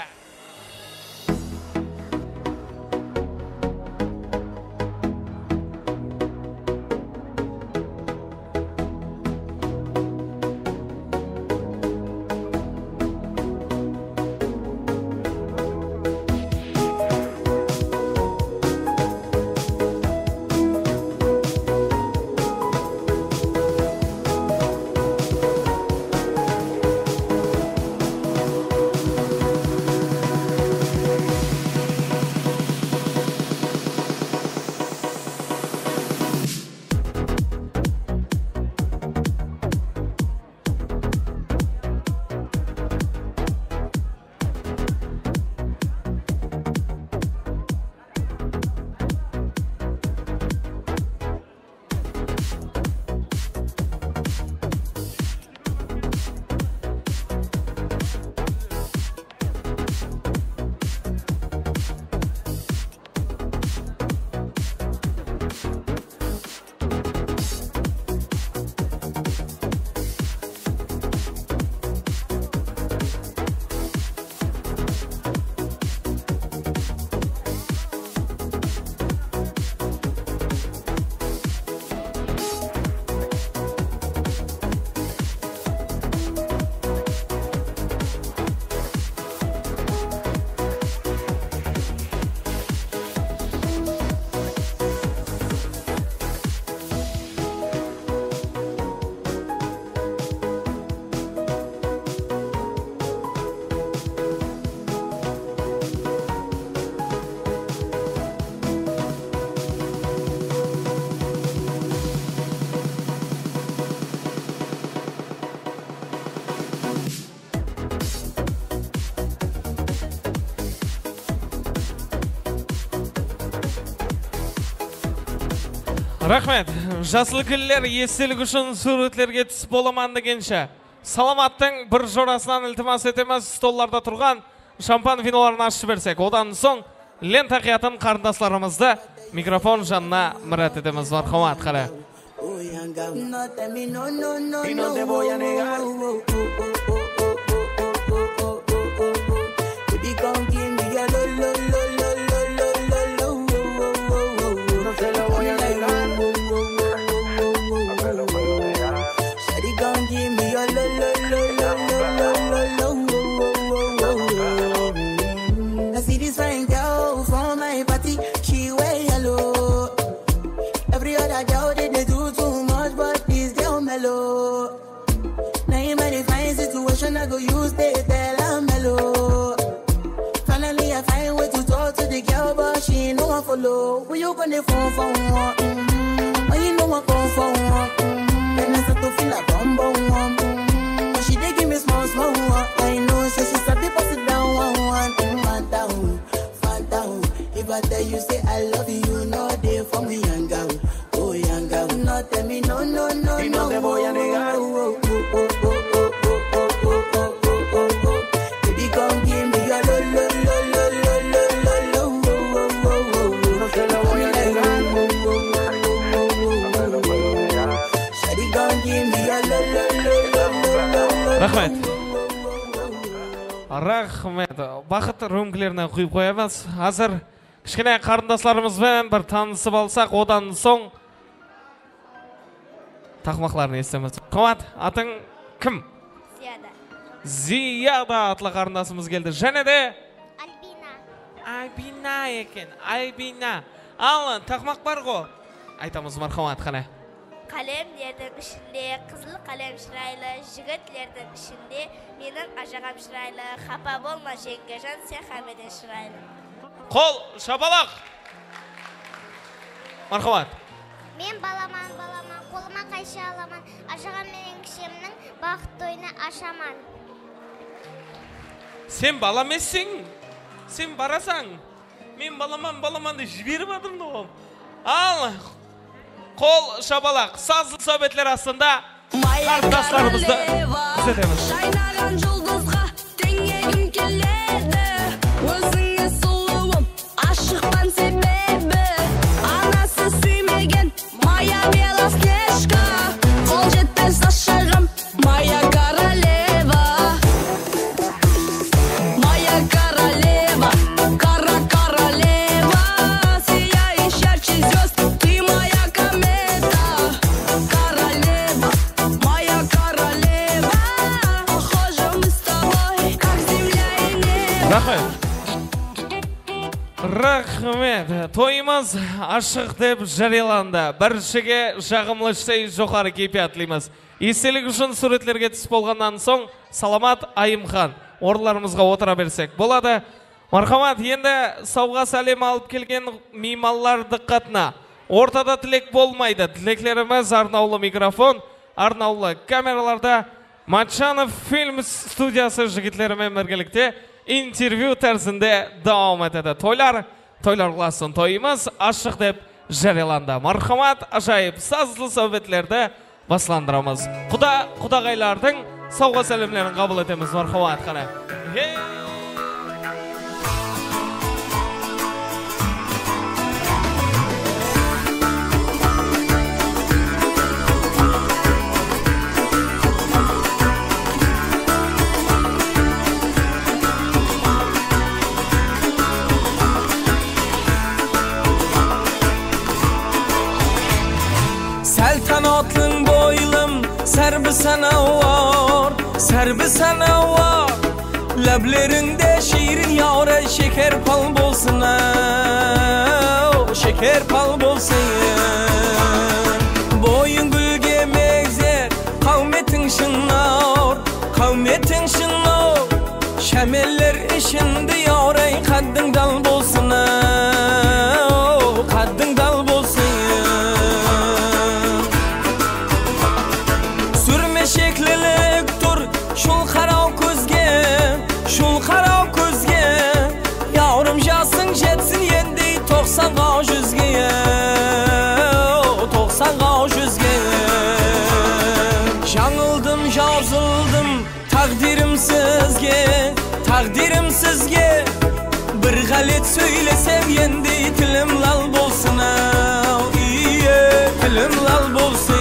Raxmet. Jas úlkenler, estelik ushın súwretlerge túsip bolaman degenshe, Salamattıń bir jorasınan iltimas etemiz, stollarda turǵan shampan vinoların ashıp bersek. Odan soń lenta qıyatın qarındaslarımızdı mikrofon janına mirát etemiz. Marhamat, qáne. No te miro, no, no, no. Y no te voy a negar. Baby, come give me your lo, lo, lo. No te lo voy a negar. Shawty, come give me your lo, lo, lo. I see this fine girl from my party, she wear yellow. Every other girl they, they do too much, but this girl mellow. Now in my fine situation, I go use they tell her mellow. Finally, I find way to talk to the girl, but she ain't no one follow. Who you gonna phone for one? Mm-hmm. When you know I come for one, mm-hmm. Then I start to feel a bum bum one. Mm-hmm. But she dey give me small small one. I know, so she start to pass it down one one. Mm, Fanta, oh, Fanta, oh. If I tell you say I love you, no dey for me, yanga, oh, oh, yanga, oh. No tell me no, no, no, no. Y no te voy a negar. Baby, come give me your lo, lo, lo. No te lo voy a negar. Shawty, come give me your lo, lo, lo. Raxmet. Raxmet. Baxıt rúmkilerine quyıp qoyamız. Házir kishkene qarındaslarımız benen bir tanısıp alsaq, odan soń taqmaqların esitemiz. Quwat, atıń kim? Ziyada. Ziyada atlı qarındasımız keldi. Jáne de? Albina. Albina eken, Albina. Al, taqmaq bar ǵo. Aytamız, marhamat, qáne. Qálemlerdiń ishinde qızıl qálem shıraylı, jigitlerdiń ishinde meniń ájaǵam shıraylı, xapa bolma, jeńgejan, sen hámmeden shıraylı. Qol shapalaq! Marhamat. Men balaman, balaman, qolıma qaysha alaman, ájaǵam menen kishemniń baxıt toyına ashaman. Sen bala emesseń, sen barasań. Men balaman, balaman dep jiberip atırmın ǵo. Al, qol shapalaq, sazlı sáwbetler astında qarındaslarımızdı kúzetemiz. Jaynaǵan juldızǵa teńegim keledi. Ózińe sulıwım, ashıqpan sebebi. Anası súymegen Maya Belosnejka, qol jetpes ashıǵım, Maya Koroleva. Maya Koroleva, Kora Koroleva, сияешь ярче звёзд, ты моя комета. Королева, Maya Koroleva, похожи мы с тобой, как земля и небо. Raxmet. Raxmet. Toyımız ashıq dep járiyalandı. Bárshege jaǵımlı ishtay, joqarı keypiyat tileymiz. Estelik ushın súwretlerge túsip bolǵannan soń, Salamat, Ayımxan, orınlarımızǵa otıra bersek boladı. Marhamat, endi sawǵa sálem alıp kelgen miymanlar dıqqatına. Ortada tilek bolmaydı. Tileklerimiz arnawlı mikrofon, arnawlı kameralarda. Matchanov film studiyası jigitleri menen birgelikte intervyu tárizinde dawam etedi. Toylar, toylar ulasın, toyımız ashıq dep járiyalandı. Marhamat, ájayıp sazlı sáwbetlerdi baslandıramız. Quda, qudaǵaylardıń sawǵa sálemlerin qabıl etemiz. Marhamat, qáne. Hey! Sál tanatlıń boylım, sárbi sanawar, sárbi sanawar. Láblerińde shiyrin yawray, sheker pal bolsın, aw, sheker pal bolsın. Boyıń gúlge megzer, qáwmetiń shınawır, qáwmetiń shınawır. Shameller ishinde yawray, qáddiń dal bolsın, aw, qáddiń dal bolsın. Súrme sheklilik tur, shul qaraw kózge, shul qaraw kózge. Yawrım, jasıń jetsin endi toqsanǵa, júzge, Sizge bir ǵálet sóylesem endi tilim lal bolsın-aw, iye, tilim lal bolsın.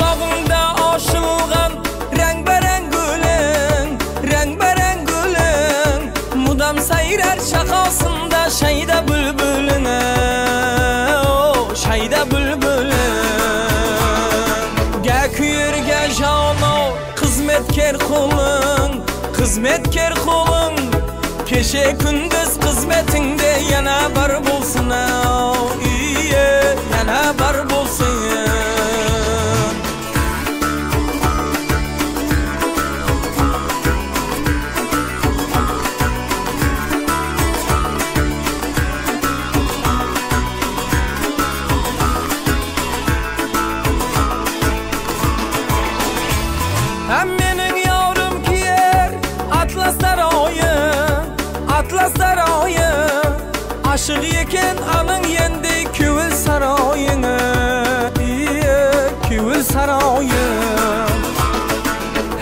Baǵıńda ashılǵan Reńbe-reń gúliń, reńbe-reń gúliń, mudam sayrar shaqasında shayda búlbúliń, o, shayda búlbúliń. Gá kúyer, gá jaw, xızmetker qulıń, xızmetker qulıń, keshe kúndiz xızmetińde yana bar bolsın-aw, iye, yana bar bolsın. Hámmeniń yarım kiyer atlas sarayı, atlas sarayı. Ashıq eken anıń endi kewil sarayıńa, iye, kewil sarayıń.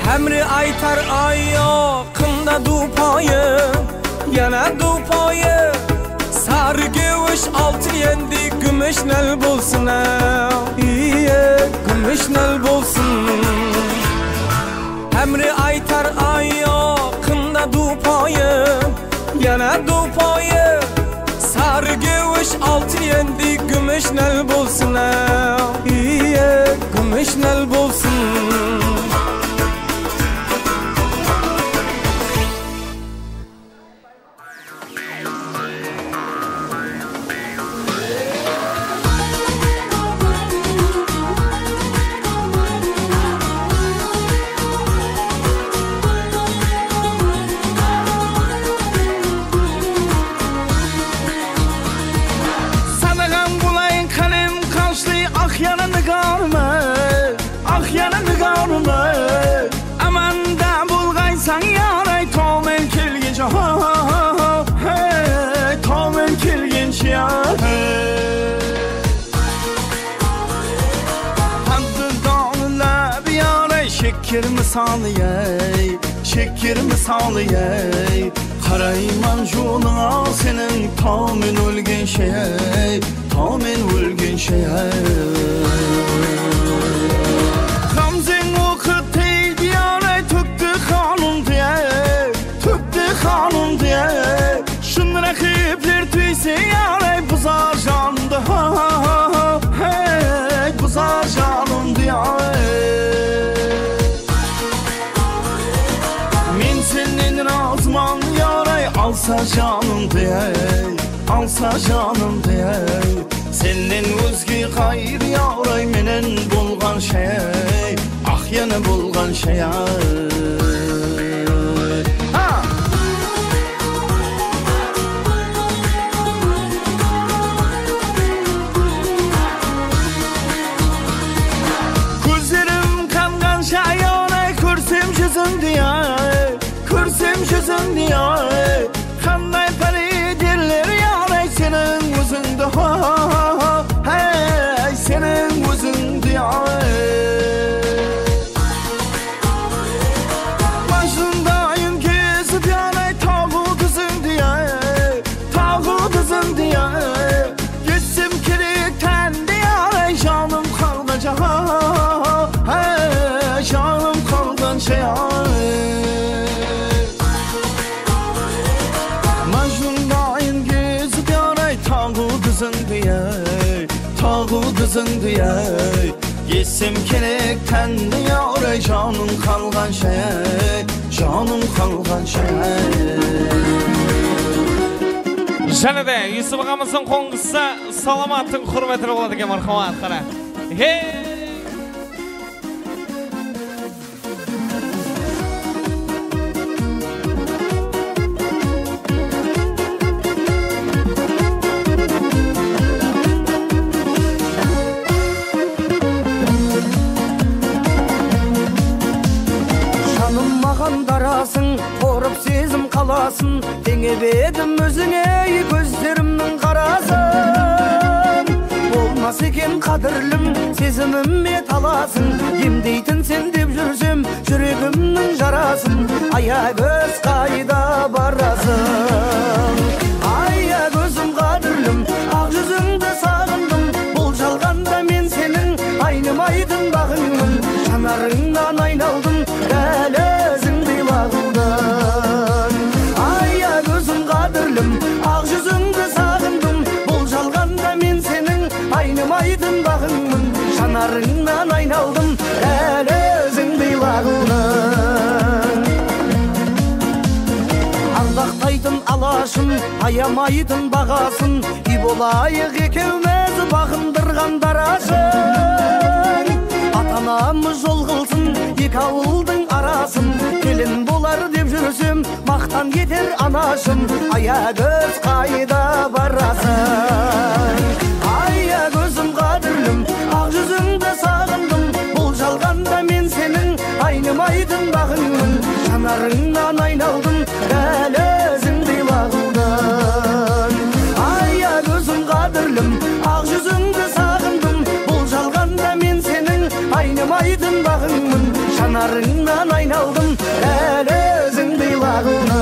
Hámre aytar ayaqında dupayı, yana dupayı. Sarı gewish altın endi gúmish nál bolsın-aw, iye, gúmish nál bolsın. Hámre aytar ayaqında dupayı, yana dupayı. Sarı gewish altın endi gúmish nál bolsın-aw, iye, gúmish nál bolsın. Sanaǵan bolayın qálem qashlı aq yana nigarımı, aq yana nigarımı. Amanda bolǵaysań yaray, tómen kelgenshe, ha, ha, ha, ha, hey, tómen kelgenshe, ya, hey. Taqdırdaǵılar yaray, shekker mısalı, ey, shekker mısalı, ey. Qarayman jolıńa seniń, taw men ólgenshe, ey, taw men ólgenshe, ey. Ǵamzeń oqı tiydi, yaray, tókti qanımdı, ey, tókti qanımdı, ey. Shın ráqipler túyse, yaray, buzar janımdı, ha, ha, ha, ha, hey, buzar janımdı, ey. Men sennen razıman, yaray, alsa janımdı, ey, alsa janımdı, ey. Sennen ózge ǵayrı, yaray, menen bolǵansha, ey, aq yana bolǵansha, ey. Ha! Kózlerim qanǵansha, yaray, kórsem júzińdi, ey, kórsem júzińdi, ey. Qanday páre derler, yaray, seniń ózińdi, ha, ha, ha, ha, hey, seniń ózińdi, ey. Majnundayın kezip, yaray, taǵıw dizimdi, ey, taǵıw dizimdi, ey. Gezsem kerek tándi, yaray, janım qalǵansha, ha, ha, ha, hey, janım qalǵansha, ey. Majnundayın gezip, yaray, taǵıw dizimdi, ey, taǵıw dizimdi, ey. Gezsem kerek tándi, yaray, janım qalǵansha, ey, janım qalǵansha, ey. Jáne de Yusuf aǵamızdıń qońǵısı Salamattıń húrmetine boladı eken, marhamat, qara. Hey! Janım maǵan dara Teńep edim ózińe kózlerimniń qarasın. Bolmas eken qádirlim, sezimime talasıń. Emdeytin sen dep júrsem, júregimniń jarasın. Aya kóz, qayda barasıń? Aya kózim qádirlim, aq júzińdi saǵındım. Bul jalǵanda men seniń aynimaytın baǵıńmın. Janarıńnan aynaldım, dál ózińdey laqıldań. Aya kózim qádirlim, aq júzińdi saǵındım. Bul jalǵanda men seniń aynimaytın baǵıńmın. Janarıńnan aynaldım, dál ózińdey laqıldań. Ardaqtaytın alashım, ayamaytın baǵasın. Úy bolayıq ekewmiz, baǵındırǵan darashıń. Ata-anamız jol qılsın eki awıldıń arasın. Kelin bolar dep júrsem, maqtan eter anashım. Aya kóz, qayda barasıń? Aya kózim qádirlim, aq júzińdi saǵındım. Bul jalǵanda men seniń aynimaytın baǵıńmın. Janarıńnan aynaldım, dál ózińdey laqıldań. Aya kózim qádirlim, aq júzińdi saǵındım. Bul jalǵanda men seniń aynimaytın baǵıńmın. Janarıńnan aynaldım, dál ózińdey laqıldań.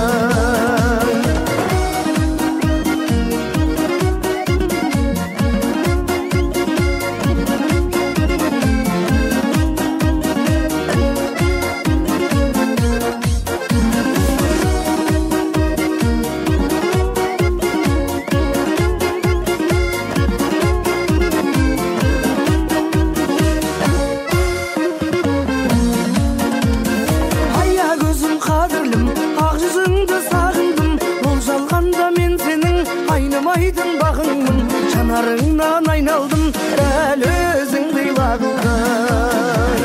Aya kózim qádirlim, aq júzińdi saǵındım. Bul jalǵanda men seniń aynimaytın baǵıńmın. Janarıńnan aynaldım, dál ózińdey laqıldań.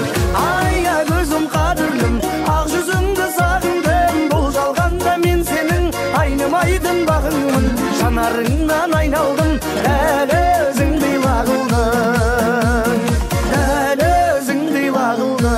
Aya kózim qádirlim, aq júzińdi saǵındım. Bul jalǵanda men seniń aynimaytın baǵıńmın. Janarıńnan aynaldım, dál ózińdey laqıldań. Dál ózińdey laqıldań.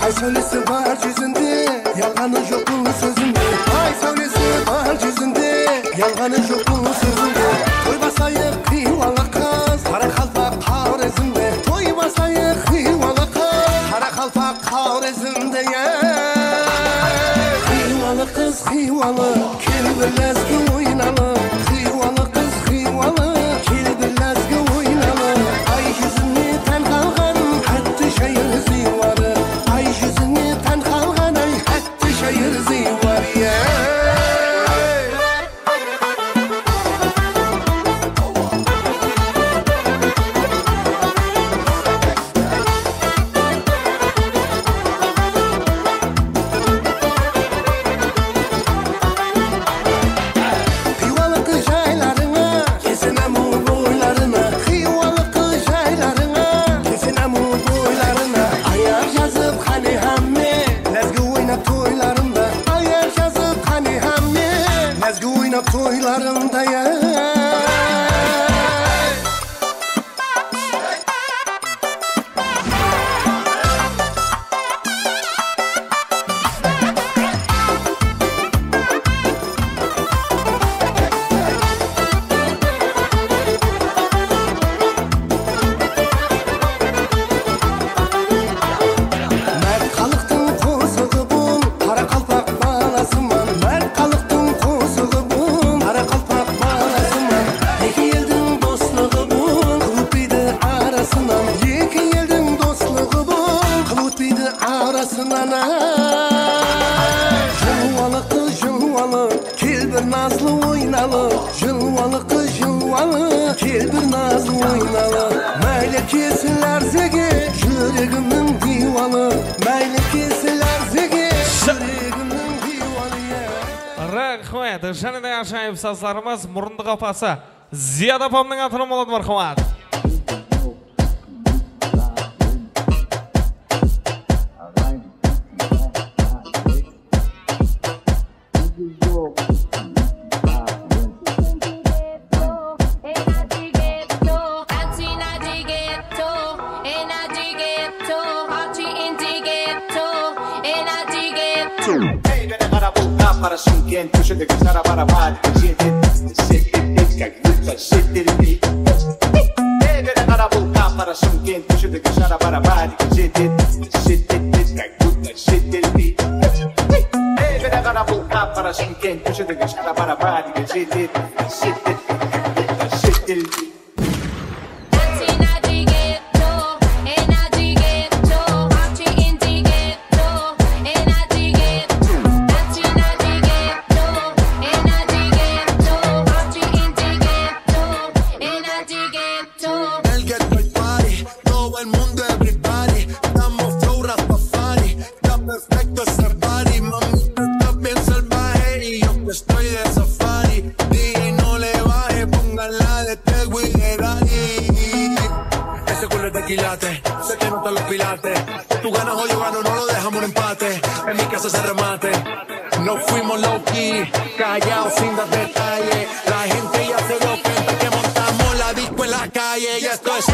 Ay sáwlesi bar júzinde, yalǵanı joq bul sózinde. Ay sáwlesi bar júzinde, yalǵanı joq bul sózinde. Toy baslayıq, Xiywalı qız, qaraqalpaq Xorezmde. Toy baslayıq, Xiywalı qız, qaraqalpaq Xorezmde, ya. Xiywalı qız, Xiywalı, kel bir lázgi oynalıq. Xiywalı qız, Xiywalı, kel bir lázgi oynalıq. Ay júzine tán qalǵan, hátti shayır ziywarı. Ay júzine tán qalǵan, ay, hátti shayır ziywarı, ya. Xiywalı qız jaylarıńa, kelsin ámiw boylarına. Xiywalı qız jaylarıńa, kelsin ámiw boylarına. Ayaq jazıp qáne hámme, lázgi oynap toylarında. Ayaq jazıp qáne hámme, lázgi oynap toylarında, ya. Márt xalıqtıń qosıǵı bul, qaraqalpaq balasıman. Márt xalıqtıń qosıǵı bul, qaraqalpaq balasıman. Eki eldiń doslıǵı bul, qıl ótpeydi arasınan. Eki eldiń doslıǵı bul, qıl ótpeydi arasınan. Ay, jılwalı qız, jılwalı, kel bir nazlı oynalıq. Jılwalı qız, jılwalı, kel bir nazlı oynalıq. Máyli kelsin lárzege júregimniń diywalı. Máyli kelsin lárzege júregimniń Qoydı, jáne de ájayıp sazlarımız, murındıq apası Ziyada apamnıń atına boladı, marhamat. Ey, bere qara, bul qap-qara Shımkent, kóshedegi shara-bara bárige jetedi. Shet-, shet-, shet-, как будто shet elli. Ey, bere qara, bul qap-qara Shımkent, kóshedegi shara-bara bárige jetedi. Shet-, shet-, shet-, как будто shet elli. Ey, bere qara, bul qap-qara Shımkent, kóshedegi shara-bara bárige jetedi. Shet-, shet-, shet-, как будто shet elli. Él que estoy party, todo el mundo, everybody. Estamos flow rastafari. Está perfecto ese body, mamita, estás bien salvaje y yo que estoy de safari. D J, no le baje, póngala de Tego y de Daddy. Ese culo es de quilate, se te notan los pilates. Tú ganas o yo gano, no lo dejamos en empate. En mi casa se remate. Nos fuimos low key, callao sin dar detalle. La gente ya se dio cuenta que montamos la disco en la calle. Y esto es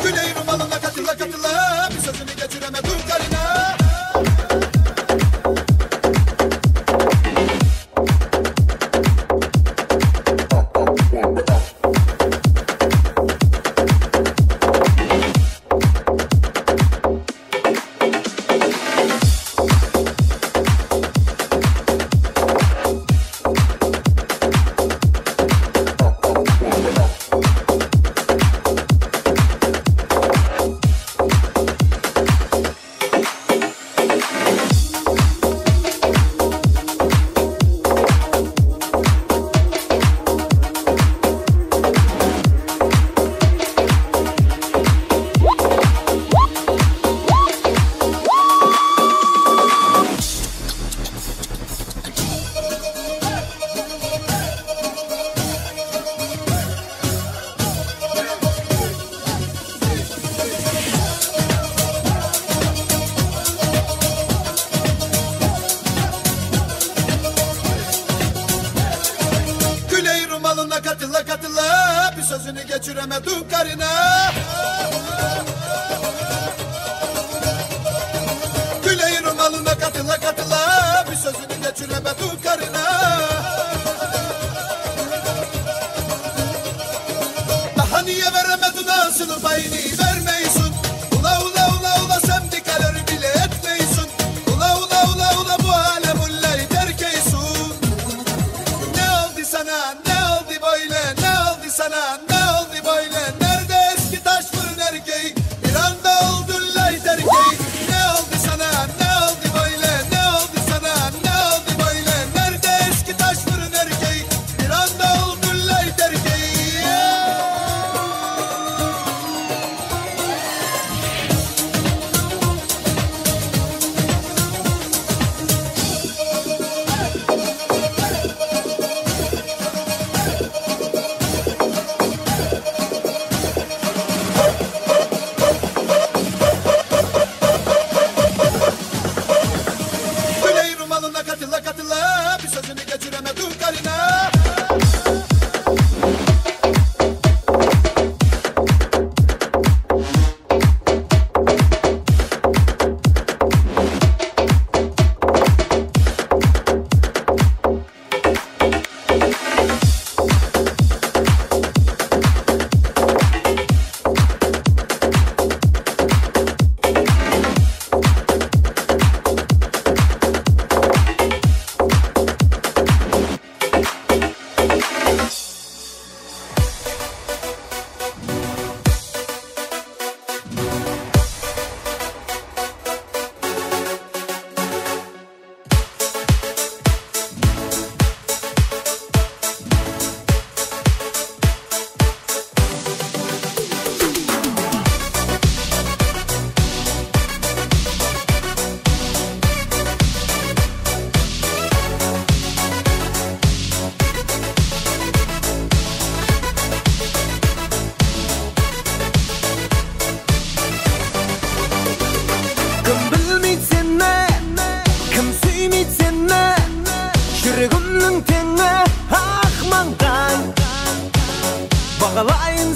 Küley rumalına katıla katıla, bir sözünü geçireme dur karına. Küley rumalına katıla katıla, bir sözünü geçireme dur karına. Küley rumalına katıla katıla, bir sözünü geçireme dur karına. Daha niye veremedin asılı payını, vermeysin. Ula, ula, ula, ula, sen bir karar bile etmeysin. Ula, ula, ula, ula, bu alem ullay terk eysin. Ne oldı sana, ne oldı böyle, ne oldı sana, ne oldı böyle? Nerede eski taş fırın erkeği? Bir anda oldun lay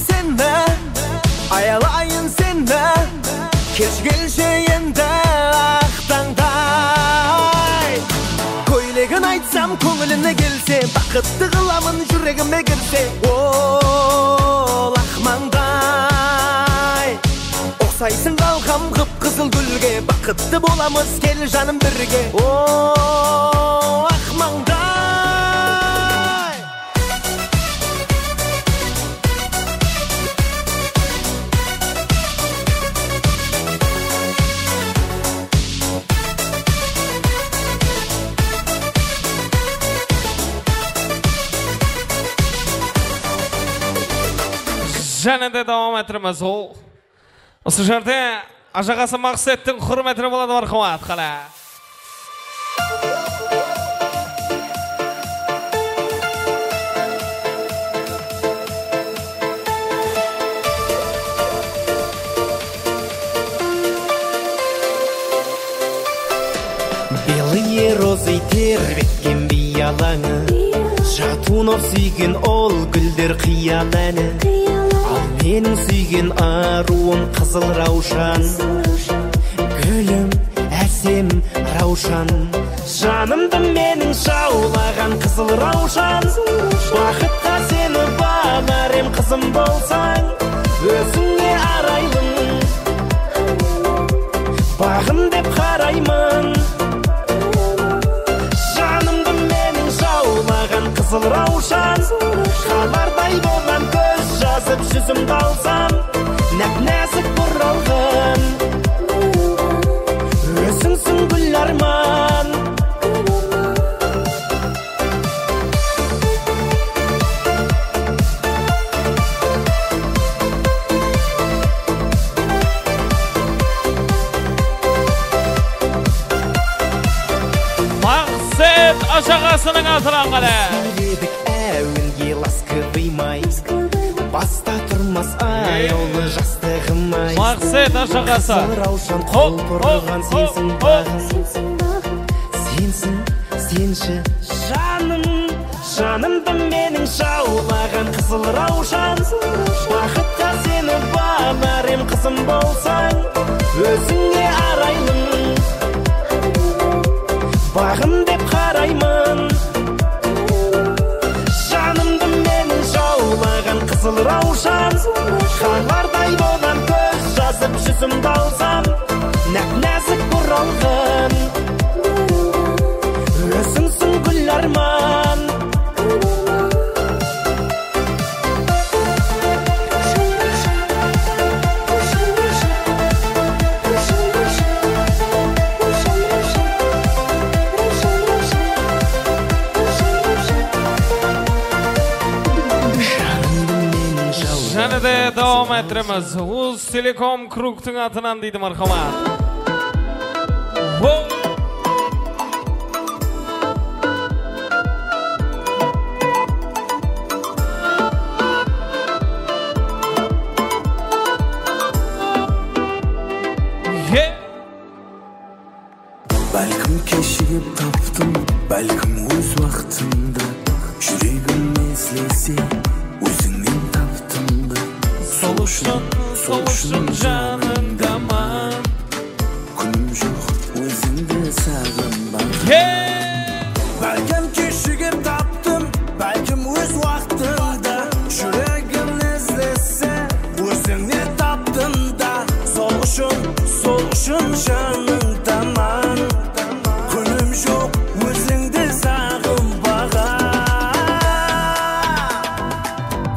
Seni, ayalayın seni, kelshi, kelshi endi aq tańday. Kóylegin aytsam, kóńiline kelse, baqıttı qılamın júregime kirse, ol aq mańday. Uqsaysıń ǵalǵam qıp-qızıl gúlge, baqıttı bolamız, kel janım birge, o aq mańday. Jáne de dawam ettiremiz. Ol Usı jerde ajaǵası Maqsettiń húrmetine boladı, marhamat, qáne. Белые розы terbetken biyalańı, Jatunov súygen ol gúller qıyal áni. Al meniń súygen arıwım qızıl rawshan, gúlim ásem rawshan. Janımdı meniń jawlaǵan qızıl rawshan, baxıtqa seni balar em qızım bolsań, ózińe araylım. Baǵım dep qarayman. Janımdı meniń jawlaǵan qızıl rawshan, xalarday bolǵan kóz jazıp júzimdi alsam, náp-názik buralǵan ózińsiń gúl árman. Maqset ajaǵasınıń atınan qáne. Súyledik áwelge ласковый май, basta turmas ayawlı jastıǵım ay. Maqset ajaǵası. Qızıl rawshan qol turǵan sensiń baǵım. Sensiń, senshi janım. Janımdı meniń jawlaǵan qızıl rawshan, baxıtqa seni balar em qızım bolsań, ózińe araylım. Baǵım dep qarayman. Janımdı meniń jawlaǵan qızıl rawshan, xalarday bolǵan kóz jazıp júzimdi alsam, náp-názik buralǵan ózińsiń gúl árman. Jáne de dawam ettiremiz. Uz Telekom Krugtıń atınan deydi, marhamat. Wo! He! Bálkim keshigip taptım, bálkim óz waqtımda. Júregim izlese, ózińnen taptım da. Sol ushın, sol ushın janıńdaman. Kúnim joq ózińdi saǵınbaǵan. He! Bálkim keshigip taptım, bálkim óz waqtımda. Júregim izlese, ózińnen taptım da. Sol ushın, sol ushın janıńdaman. Kúnim joq ózińdi saǵınbaǵan.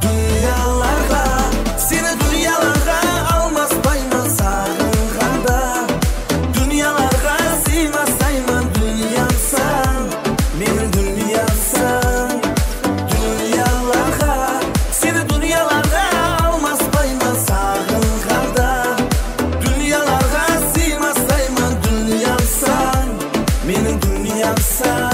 Dúnyalarǵa, seni dúnyalarǵa almaspayman saǵınǵanda. Dúnyalarǵa sıymaspayman, dúnyamsań, meniń dúnyamsań. Dúnyalarǵa, seni dúnyalarǵa almaspayman saǵınǵanda. Dúnyalarǵa sıymaspayman, dúnyamsań, meniń dúnyamsań.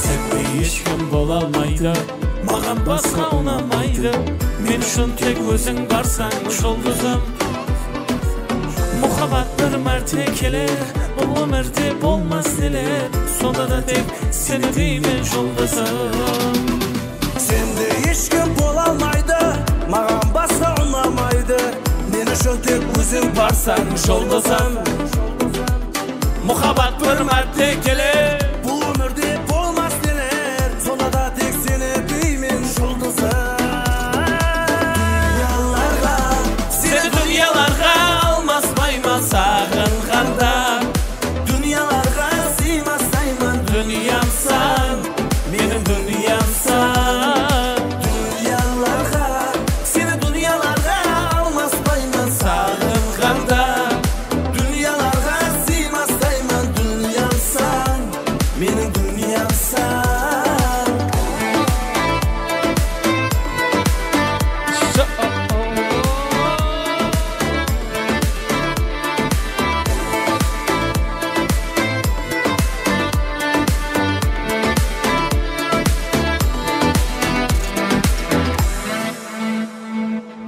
Sende hesh kim bola almaydı. Basqa unamaydı, men ushın tek óziń barsań, juldızım. Muhabbat bir márte keler, bul ómirde bolmas neler, sonda da tek seni deymen, juldızım. Sende hesh kim bola almaydı, maǵan basqa unamaydı, men ushın tek óziń barsań, juldızım. Muhabbat bir márte keler, bul ómirde bolmas neler, sonda da tek seni deymen, juldızım. Dúnyalarǵa, seni dúnyalarǵa almaspayman saǵınǵanda. Dúnyalarǵa sıymaspayman, dúnyamsań, meniń dúnyamsań. Dúnyalarǵa, seni dúnyalarǵa almaspayman saǵınǵanda. Dúnyalarǵa sıymaspayman, dúnyamsań, meniń dúnyamsań.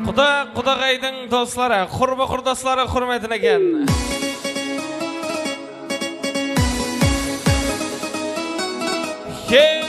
Quda, qudaǵaydıń dosları, qurbı-qurdasları húrmetine eken. Hey!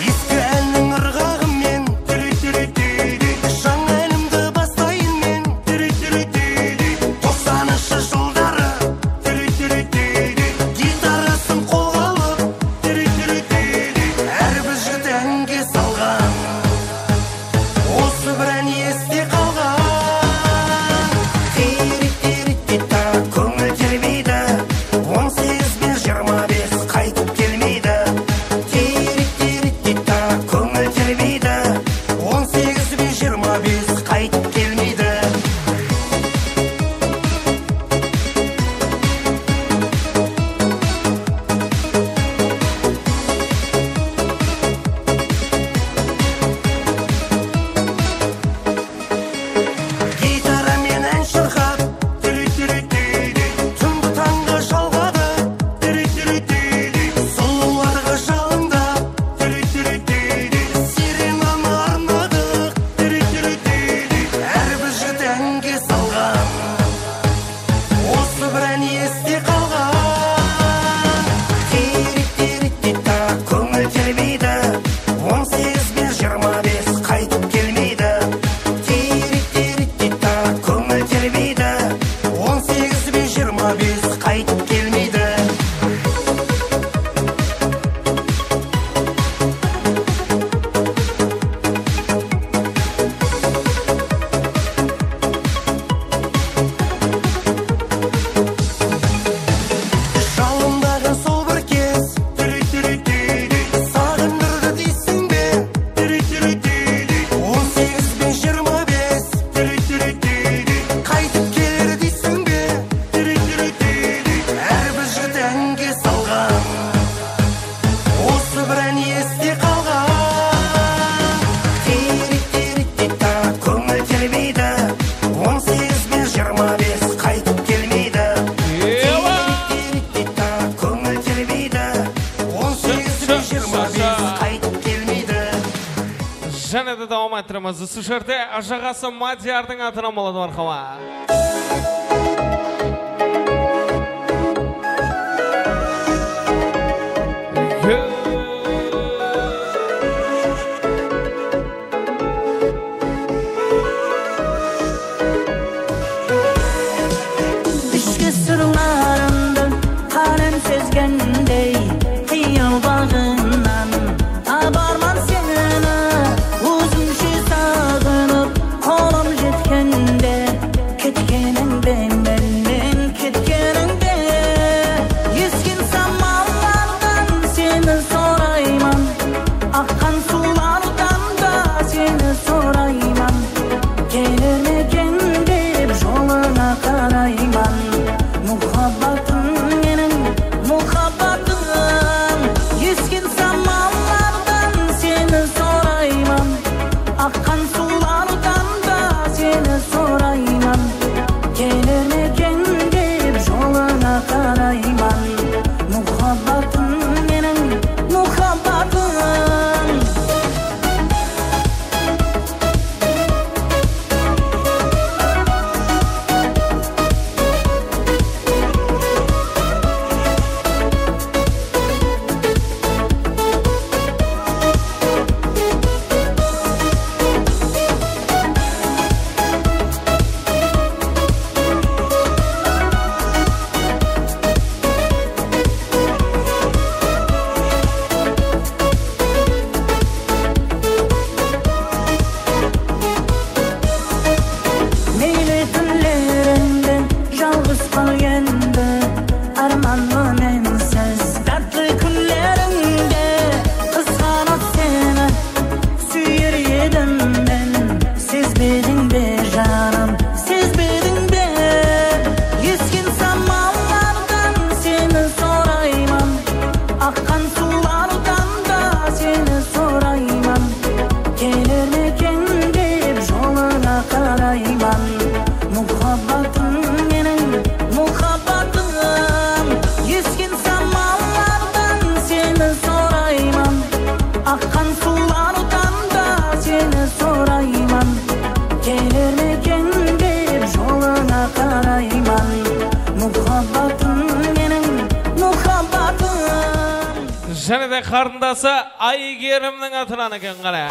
Eski ánniń ırǵaǵı men, jańa ánimdi baslayın men, toqsanınshı jılları. Gitarasın qolǵa alıp, hár bir jigit ánge salǵan. Usı bir án este qalǵan. Tirik-tirik-tita, kóńil terbiydi. On segiz ben jigirma bes qaytıp kelmeydi. Tirik-tirik-tita, kóńil terbiydi. On segiz ben jigirma bes qaytıp kelmeydi. Gitara menen shırqap, túri-túri-túy-túy, túngi tańǵa jalǵadı, túri-túri-túy-túy, sulıwlarǵa jalıńdap, túri-túri-túy-túy, sirenanı arnadıq, túri-túri-túy-túy, hár bir jigit ánge salǵan. Usı bir án este qalǵan. Tirik-tirik-tita, kóńil terbiydi. On segiz ben jigirma bes qaytıp kelmeydi. Tirik-tirik-tita, kóńil terbiydi. On segiz ben jigirma bes qaytıp kelmeydi. Jalındaǵan sol bir kez, túri-túri-túy-túy, saǵındırdı deysiń be? Túri-túri-túy-túy, on segiz ben jigirma bes, túri-túri-túy-túy, qaytıp keler deysiń be? Túri-túri-túy-túy, hár bir jigit ánge salǵan. Usı bir án este qalǵan. Tirik-tirik-tita, kóńil terbiydi. On segiz ben jigirma bes qaytıp kelmeydi. Tirik-tirik-tita, kóńil terbiydi. On segiz ben jigirma bes qaytıp kelmeydi. Jáne de dawam ettiremiz. Usı jerde ajaǵası Madiyardıń atınan boladı, marhaba. Ishki sırlarımdı qálem sezgendey, qıyal baǵınan tabarman seni, ózimshe saǵınıp, qolım jetkende, ketkenińde, mennen ketkenińde. Esken samallardan seni sorayman, aqqan suwlardan da seni sorayman. Kelermeken dep, jolına qarayman, muhabbatım Meniń muhabbatım, esken samallardan seni sorayman. Aqqan suwlardan da seni sorayman. Kelermeken dep jolıńa qarayman. Muhabbatım, meniń muhabbatım. Jáne de qarındası Aygerimniń atınan eken, qáne.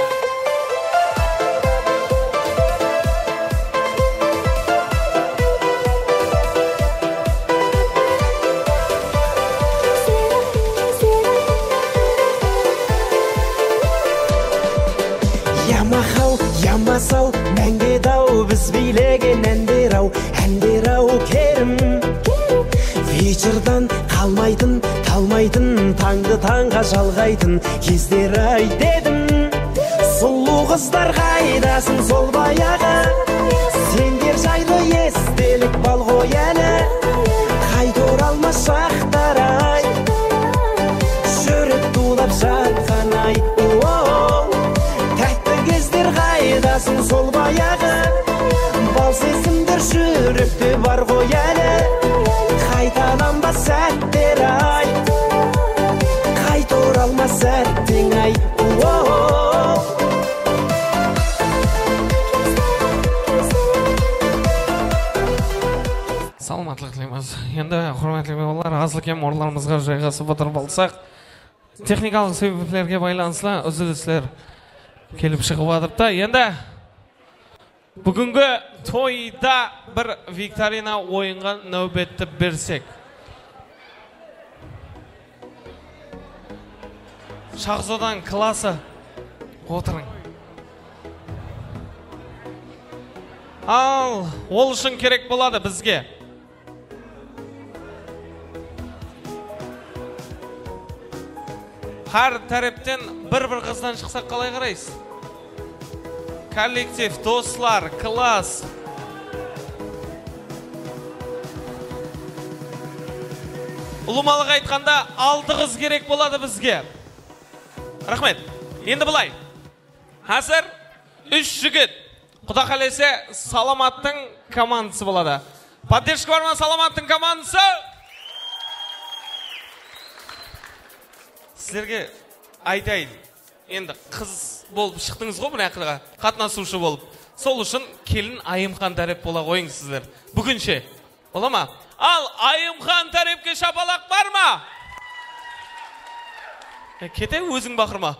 Ya maqal, ya masal, máńge daw, biz biylegen ánder-aw, ánder-aw, Kerim. Вечердан qalmaytın, talmaytın, tańdı tańǵa jalǵaytın, gezler-ay, dedim. Sulıw qızlar qaydasıń sol bayaǵı? Sender jaylı estelik bal ǵoy áli. Qayta oralmas shaqtar-ay, júrek tuwlap jatqan-ay. O-o, tátti gezler qaydasıń sol bayaǵı? Bal sesimler júrekte bar ǵoy áli. Qaytalanbas sátter-ay, qayta oralmas sátteń-ay. O-o. Salamatlıq tileymiz. Endi, húrmetli miymanlar, azlı-kem orınlarımızǵa jayǵasıp otırıp alsaq, texnikalıq sebeplerge baylanıslı úzilisler kelip shıǵıp atırıptı. Endi búgingi toyda bir viktorina oyınǵa náwbetti bersek. Shaxzodan klası, otırıń. Al, ol ushın kerek boladı bizge. Hár tárepten bir-bir qızdan shıqsaq qalay qaraysız? Kollektiv, doslar, klass. Ulıwmalıq aytqanda, altı qız kerek boladı bizge. Raxmet. Endi bılay. Házir úsh jigit, quda qálese, Salamattıń komandısı boladı. Podderjka bar ma, Salamattıń komandısı? Sizlerge aytayın, endi qız bolıp shıqtıńız ǵo mına jaqqa, qatnasıwshı bolıp. Sol ushın kelin Ayımxan tárep bola ǵoyıń sizler. Búginshe. Bola ma? Al, Ayımxan tárepke shapalaq bar ma? E, kete, óziń baqırma.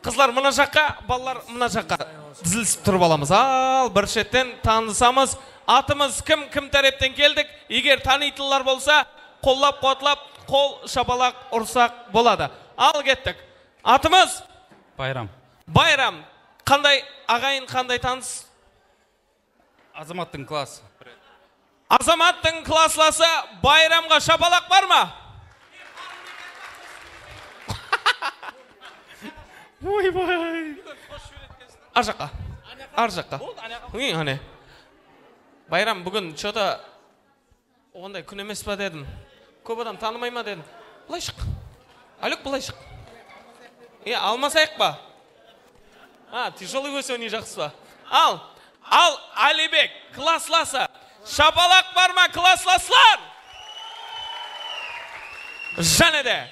Qızlar mına jaqqa, balalar mına jaqqa dizilsip turıp alamız. Al, bir shetten tanısamız. Atımız kim, kim tárepten keldik? Eger tanıytınlar bolsa, qollap-quwatlap, qol shapalaq ursaq boladı. Al, kettik. Atımız? Bayram. Bayram. Qanday aǵayin, qanday tanıs? Azamattıń klası. Azamattıń klaslası Bayramǵa shapalaq bar ma? Oybay. Ar jaqqa. Ar jaqqa. Ey, áne. Bayram, búgin что-то onday kún emes pa dedim. Kóp adam tanımay ma dedim. Bılay shıq. Alek, bılay shıq. E, almasayıq pa? Ha, тяжёлый весёный jaqsı pa? Al, al, Alibek, klaslası. Shapalaq bar ma, klaslaslar? Jáne de.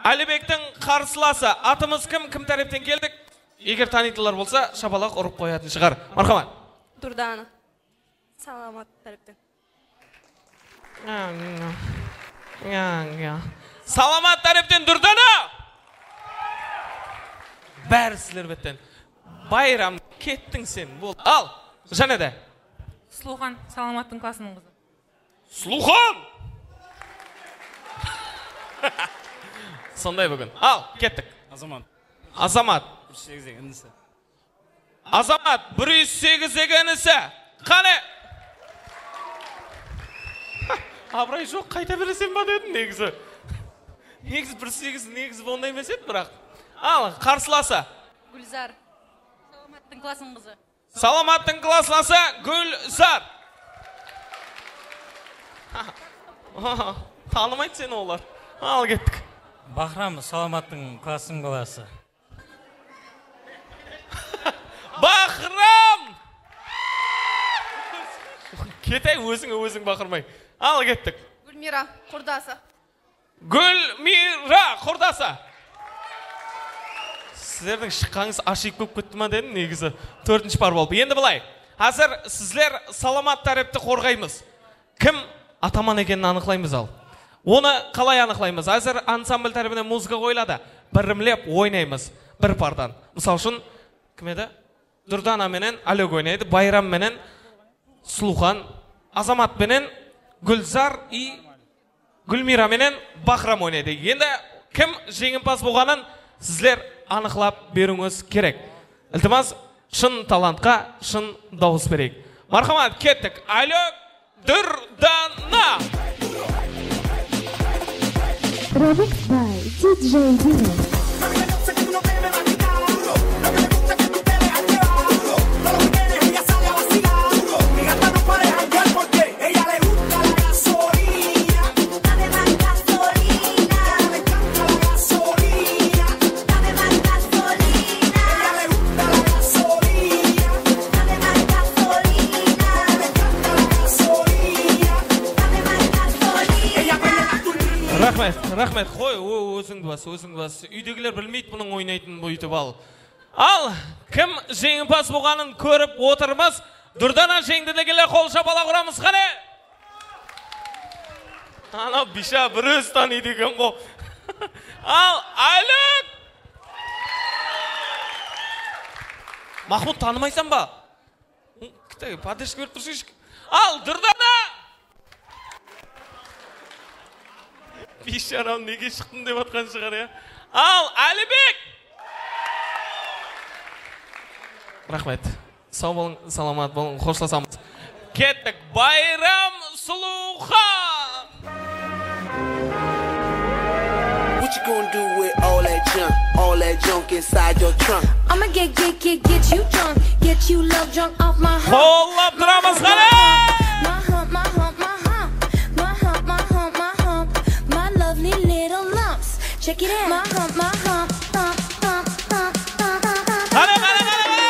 Alibektiń qarsılası. Atımız kim, kim tárepten keldik? Eger tanıytınlar bolsa, shapalaq urıp qoyatın shıǵar. Marhamat. Durdana. Salamat tárepten. Ya, ya. Ya, ya. Salamat tárepten Durdana! Bári sizler betten. Bayram, kettiń sen, bol. Al, jáne de. Suluwxan, Salamattıń klasınıń qızı. Suluwxan! Sonday búgin. Al, kettik. Azamat. Azamat. Bir segiz degen inisi. Azamat, bir júz segiz degen inisi. Qáne? Abıray joq, qayta beresem ba dedim negizi. Negizi bir segiz, negizi onday emes edi, biraq. Al, qarsılası. Gúlzar. Salamattıń klasınıń qızı. Salamattıń klaslası Gúlzar. Tanımaydı seni olar. Al, kettik. Bahram, Salamattıń klasınıń balası. Bahram! Ketay, ózińe óziń baqırmay. Al, kettik. Gúlmira, qurdası. Gúlmira, qurdası. Sizlerdiń shıqqanıńız ashıyıp kóp ketti ma dedim, negizi. Tórtinshi par bolıp. Endi bılay. Házir sizler salamat tárepti qorǵaymız. Kim ataman ekenin anıqlaymız al. Onı qalay anıqlaymız? Házir ansambl tárepinen muzıka qoyıladı. Birimlep oynaymız. Bir pardan. Mısal ushın, kim edi? Durdana menen Alek oynaydı, Bayram menen Suluxan, Azamat penen Gúlzar i Gúlmira menen Bahram oynaydı. Endi kim jeńimpaz bolǵanın sizler anıqlap beriwińiz kerek. Iltimas, shın talantqa shın dawıs bereyik. Marhamat, kettik. Alek, Durdana. Remix by D J Dino. Raxmet, raxmet. Qoy, o, ózińdi bas, ózińdi bas. Úydegiler bilmeydi bunıń oynaytının, búytip al. Al, kim jeńimpaz bolǵanın kórip otırmız. Durdana jeńdi degenler qol shapalaq uramız, qáne. Anaw biysha bir ózi tanıydı eken ǵo. Al, Alek! Mahmut, tanımaysań ba? Kitabe podderjka berip tursańshı. Al, Durdana! Biysharam, nege shıqtım dep atqan shıǵar, ya. Al, Álibek! Raxmet. Saw bolıń, salamat bolıń, xoslasamız. Kettik, Bayram Suluxan! What you gonna do with all that junk, all that junk inside your trunk? I'ma get, get, get, get you drunk, get you love drunk off my hump. Qollap turamız, qáne! My hump, my hump, my hump, my hump, my hump, my hump, my lovely little lumps. Check it out. My hump, my hump, thump, thump, thump, thump, thump, thump. Qáne, qáne, qáne, qáne!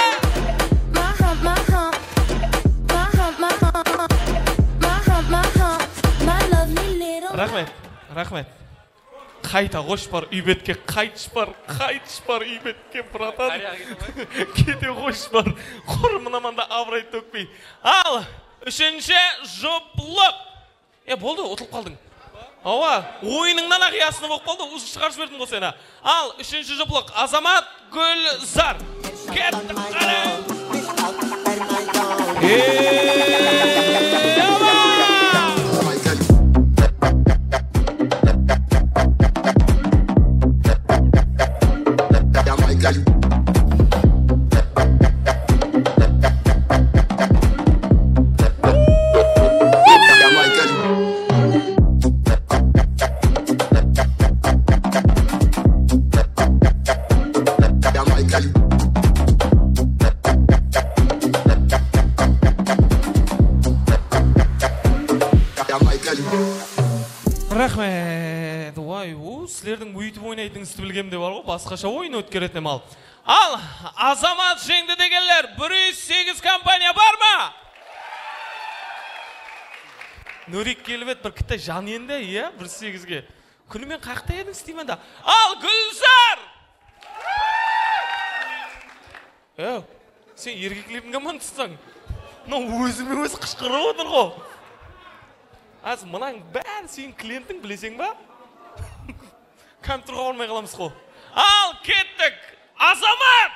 My hump, my hump, my hump, my hump, my hump, my hump, my lovely little. Raxmet, raxmet. Qayta qosh bar, úy betke qaytsh bar, qaytsh bar, úy betke, bratan. Kete qosh bar. Qur mınamanda abıray tókpey. Al, úshinshi juplıq. E, boldı, utılıp qaldıń. Awa, oyınıńnan-aq yasını bolıp qaldı, uzı shıǵarıp jiberdim ǵo seni. Al, úshinshi juplıq, Azamat, Gúlzar. Kettik, qáne! Ey, awa! Raxmet. Way, u, sizlerdiń óytip oynaytıńızdı bilgenimde bar ǵo, basqasha oyın ótkeretin em al. Al, Azamat jeńdi degenler, bir júz segiz kompaniya bar ma? Nurik kelip edi, bir kitta jan endi, iya, bir júz segizge. Kúni men qaqta ediń, isteymen da. Al, Gúlzar! Ew, sen erkeklerdiń komandasısań. Mına ózime ózi qıshqırıp otır ǵo. Házir mınań bári seniń klientiń, bileseń ba? Kompyuterge barmay qalamız ǵo. Al, kettik! Azamat!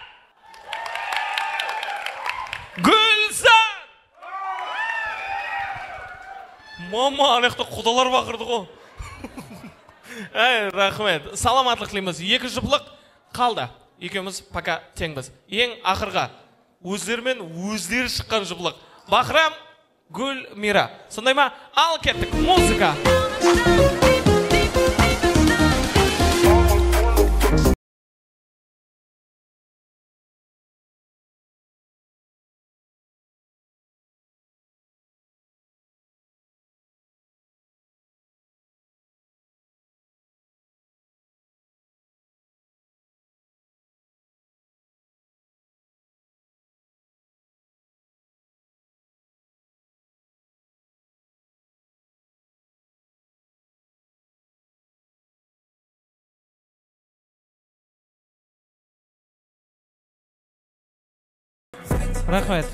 Gúlzar! Mama, ana jaqta qudalar baqırdı ǵo. Áy, raxmet. Salamatlıq tileymiz. Eki juplıq qaldı. Ekewimiz poka teńbiz. Eń aqırǵı. Ózleri menen ózleri shıqqan juplıq. Bahram, Gúlmira. Sonday ma? Al kettik, muzıka. Raxmet,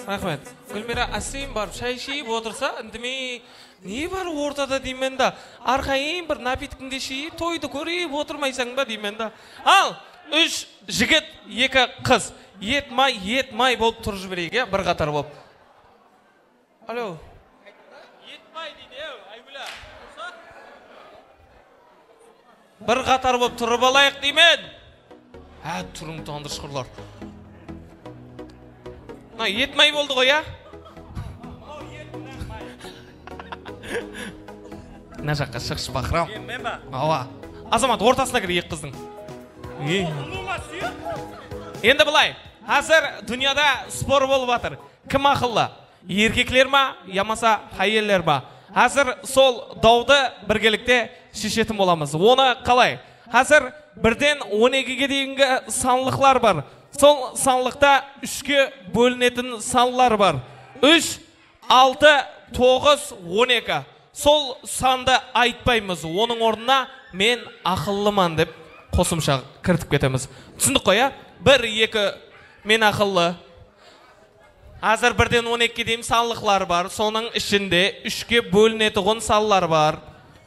raxmet. Gúlmira, ásten barıp shay iship otırsa, indemey, ne bar ortada deymen da, arqayın bir napitkińdi iship, toydı kórip otırmaysań ba deymen da. Al, úsh jigit, eki qız. Etmay, etmay bolıp turıp jibereyik, ya, bir qatar bolıp. Alo. Etmay deydi, ew, Aygúla. Bir qatar bolıp turıp alayıq deymen. Há, turıń, tandır shıqırlar. Mına etmay boldı ǵoy, ya? Mına jaqqa shıqshı, baqıram. Men, men ba? Awa. Azamat, ortasına kir eki qızdıń. Ey. Endi bılay. Házir dúnyada spor bolıp atır. Kim aqıllı? Erkekler ma, yamasa háyeller ma? Házir sol dawdı birgelikte sheshetin bolamız. Onı qalay? Házir birden on ekige deyingi sanlıqlar bar. Sol sanlıqta úshke bólinetin sanlar bar. Úsh, altı, toǵız, on eki. Sol sandı aytpaymız. Onıń ornına men aqıllıman dep qosımsha kiritip ketemiz. Túsindik ǵoy, ya? Bir, eki, men aqıllı. Házir birden on ekige deyin sanlıqlar bar. Sonıń ishinde úshke bólinetuǵın sanlar bar.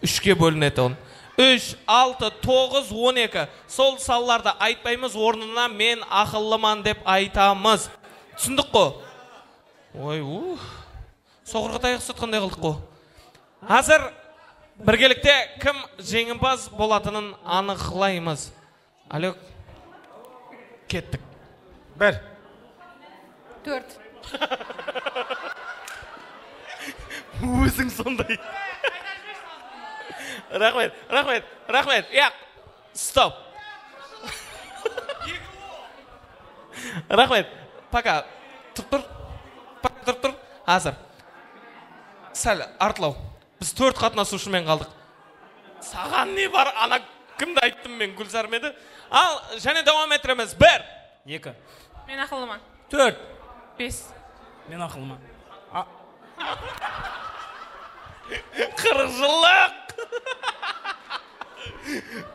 Úshke bólinetuǵın. Úsh, altı, toǵız, on eki. Sol sanlardı aytpaymız, ornına men aqıllıman dep aytamız. Túsindik ǵo? Oy, uh. Soqırǵa tayaq uslatqanday qıldıq ǵo. Házir birgelikte kim jeńimpaz bolatının anıqlaymız. Alo. Kettik. Bir. Tórt. Óziń sonday. Raxmet, raxmet, raxmet. Yaq, stop. Raxmet. Poka. Turıp tur. Poka, turıp tur. Házir. Sál artılaw. Biz tórt qatnasıwshı menen qaldıq. Saǵan ne bar? Ana kimdi ayttım men, Gúlzarım edi. Al, jáne dawam ettiremiz. Bir. Eki. Men aqıllıman. Tórt. Bes. Men aqıllıman. A- Qırıq jıllıq.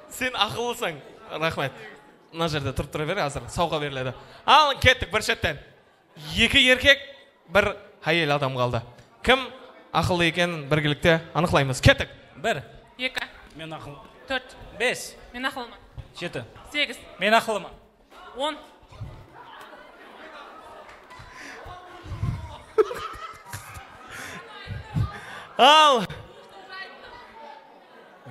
Sen aqıllısań. Raxmet. Mına jerde turıp tura ber, házir sawǵa beriledi. Al, kettik bir shetten. Eki erkek, bir háyel adam qaldı. Kim aqıllı ekenin birgelikte anıqlaymız. Kettik. Bir. Eki. Men aqıllı. Tórt. Bes. Men aqıllıman. Jeti. Segiz. Men aqıllıman. On. Al.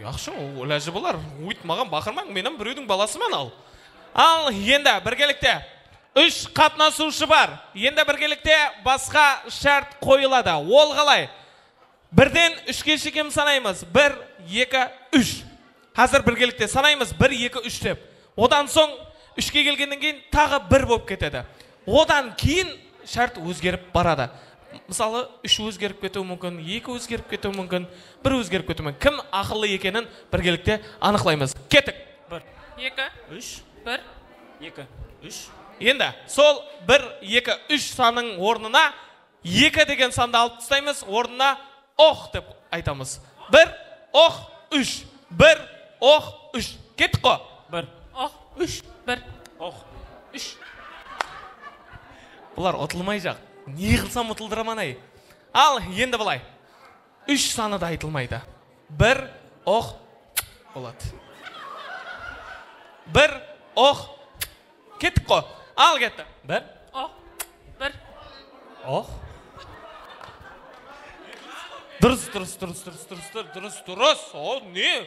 Yaqshı, o, ilajı bolar. Óyt, maǵan baqırmań, men hám birewdiń balasıman al. Al, endi birgelikte. Úsh qatnasıwshı bar. Endi birgelikte basqa shárt qoyıladı. Ol qalay? Birden úshke shekem sanaymız. Bir, eki, úsh. Házir birgelikte sanaymız. Bir, eki, úsh dep. Odan soń úshke kelgennen keyin taǵı bir bolıp ketedi. Odan keyin shárt ózgerip baradı. Mısalı, úsh ózgerip ketiwi múmkin, eki ózgerip ketiwi múmkin, bir ózgerip ketiwi múmkin. Kim aqıllı ekenin birgelikte anıqlaymız. Kettik. Bir. Eki. Úsh. Bir. Eki. Úsh. Endi sol bir, eki, úsh sanıń ornına eki degen sandı alıp taslaymız, ornına ox dep aytamız. Bir, ox, úsh. Bir, ox, úsh. Kettik ǵo. Bir. Ox. Úsh. Bir. Ox. Úsh. Bular utılmayjaq. Ne qılsam utıldıraman, ay. Al, endi bılay. Úsh sanı da aytılmaydı. Bir, ox, boladı. Bir, ox, kettik ǵo. Al, ketti. Bir. Ox. Bir. Ox. Durıs, durıs, durıs, durıs, durıs, durıs, durıs. O ne?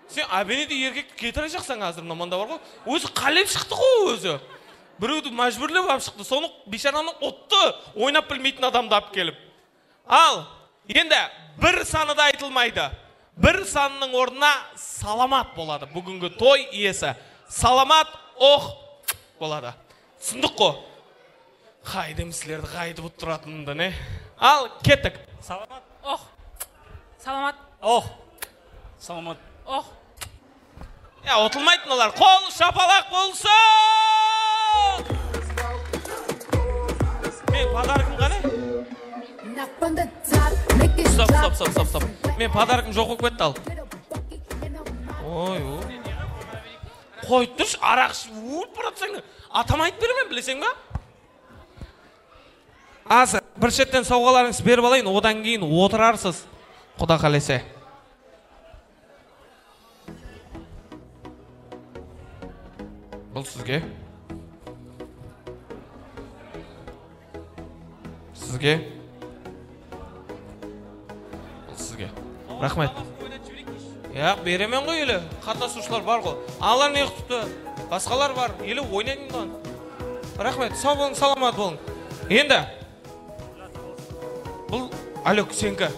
Sen ábenede erkekti ketirejaqsań házir, mına mında bar ǵo. Ózi qálep shıqtı ǵo ózi. Birewdi májbúrlep alıp shıqtı. Sonı, biyshárani uttı. Oynap bilmeytin adamdı alıp kelip. Al, endi bir sanı da aytılmaydı. Bir sanınıń ornına salamat boladı. Búgingi toy iyesi. Salamat, ox, boladı. Túsindik ǵo? Qay deymen sizlerdi qaytıp uttıratınımdı, ne? Al, kettik. Salamat. Ox. Salamat. Ox. Salamat. Ox. Ya, utılmaydı mınalar. Qol shapalaq bolsın! Men podarkim qane? Stop, stop, stop, stop, stop. Men podarkim joq bolıp ketti al. Oy, oy. Qoyıp turshı, araq iship ólip baratsań. Atama aytıp beremen, bileseń ba? Házir bir shetten sawǵalarıńızdı berip alayın, odan keyin otırarsız, Quda qálese. Bul sizge. Sizge. Bul sizge. Raxmet. Yaq, beremen ǵoy ele. Qatnasıwshılar bar ǵoy. Alar ne qıptı? Basqalar bar. Ele oynayın bunnan. Raxmet. Saw bolıń, salamat bolıń. Endi Bul, Alek, seniki.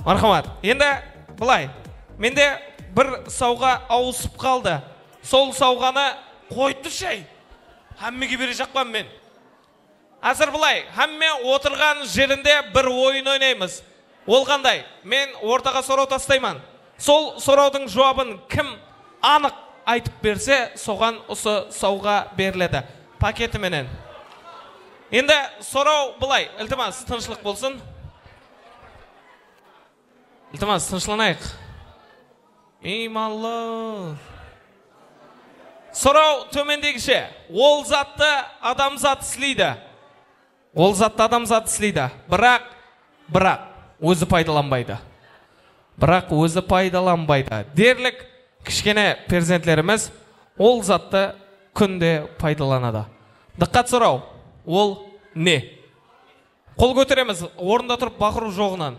Marhamat. Endi bılay. Mende bir sawǵa awısıp qaldı. Sol sawǵanı qoyıp turshay. Hámmege berejaqpan men. Házir bılay, hámme otırǵan jerinde bir oyın oynaymız. Ol qanday? Men ortaǵa soraw tastayman. Sol sorawdıń juwabın kim anıq aytıp berse, soǵan usı sawǵa beriledi. Paketi menen. Endi soraw bılay, iltimas, tınıshlıq bolsın. Iltimas, tınıshlanayıq. Miymanlar. Soraw tómendegishe. Ol zattı adamzat isleydi. Ol zattı adamzat isleydi. Biraq, biraq, ózi paydalanbaydı. Biraq ózi paydalanbaydı. Derlik, kishkene perzentlerimiz ol zattı kúnde paydalanadı. Dıqqat soraw, ol ne? Qol kóteremiz, orında turıp baqırıw joǵınan.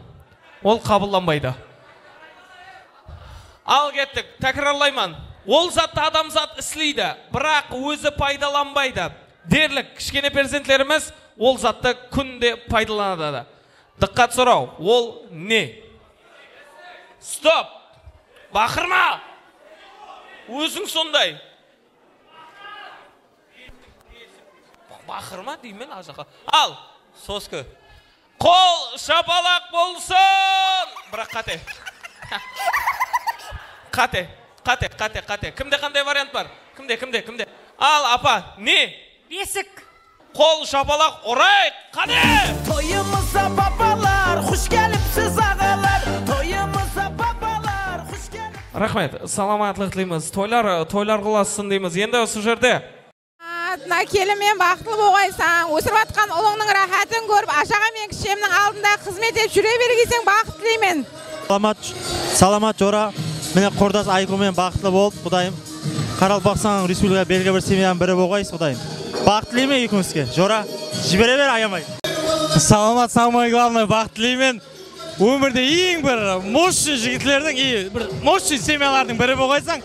Ol qabıllanbaydı. Al kettik, tákirarlayman. Ol zattı adamzat isleydi, biraq ózi paydalanbaydı. Derlik, kishkene perzentlerimiz ol zattı kúnde paydalanadı. Dıqqat soraw, ol ne? Stop! Baqırma! Óziń sonday. Baqırma deymen, al jaqqa. Al, soski. Qol shapalaq bolsın! Biraq qáte. Qáte, qáte, qáte, qáte. Kimde qanday variant bar? Kimde, kimde, kimde? Al, apa, ne? Besik. Qol shapalaq urayıq, qáne! Toyımızda babalar, xush kelipsiz, aǵalar. Toyımızda babalar, xush kelipsiz. Raxmet, salamatlıq tileymiz. Toylar, toylarǵa ulasın deymiz. Endi usı jerde Mına kelin menen baxıtlı bolǵaysań, ósirip atqan ulıńnıń ráhátın kórip, ajaǵa menen kishemniń aldında xızmet etip júre bergeyseń, baxıt tileymen. Salamat, salamat jora. Mine, qurdas Aykul menen baxıtlı bolıp, Qudayım, Qaraqalpaqstan Respublika belgili bir semyanıń biri bolǵaysız, Qudayım. Baxıt tileymen ekewińizge, jora. Jibere ber, ayamay. Salamat, samay glavnıy, baxıt tileymen. Ómirde eń bir moshniy jigitlerdiń, i, bir moshniy semyalardıń biri bolǵaysań,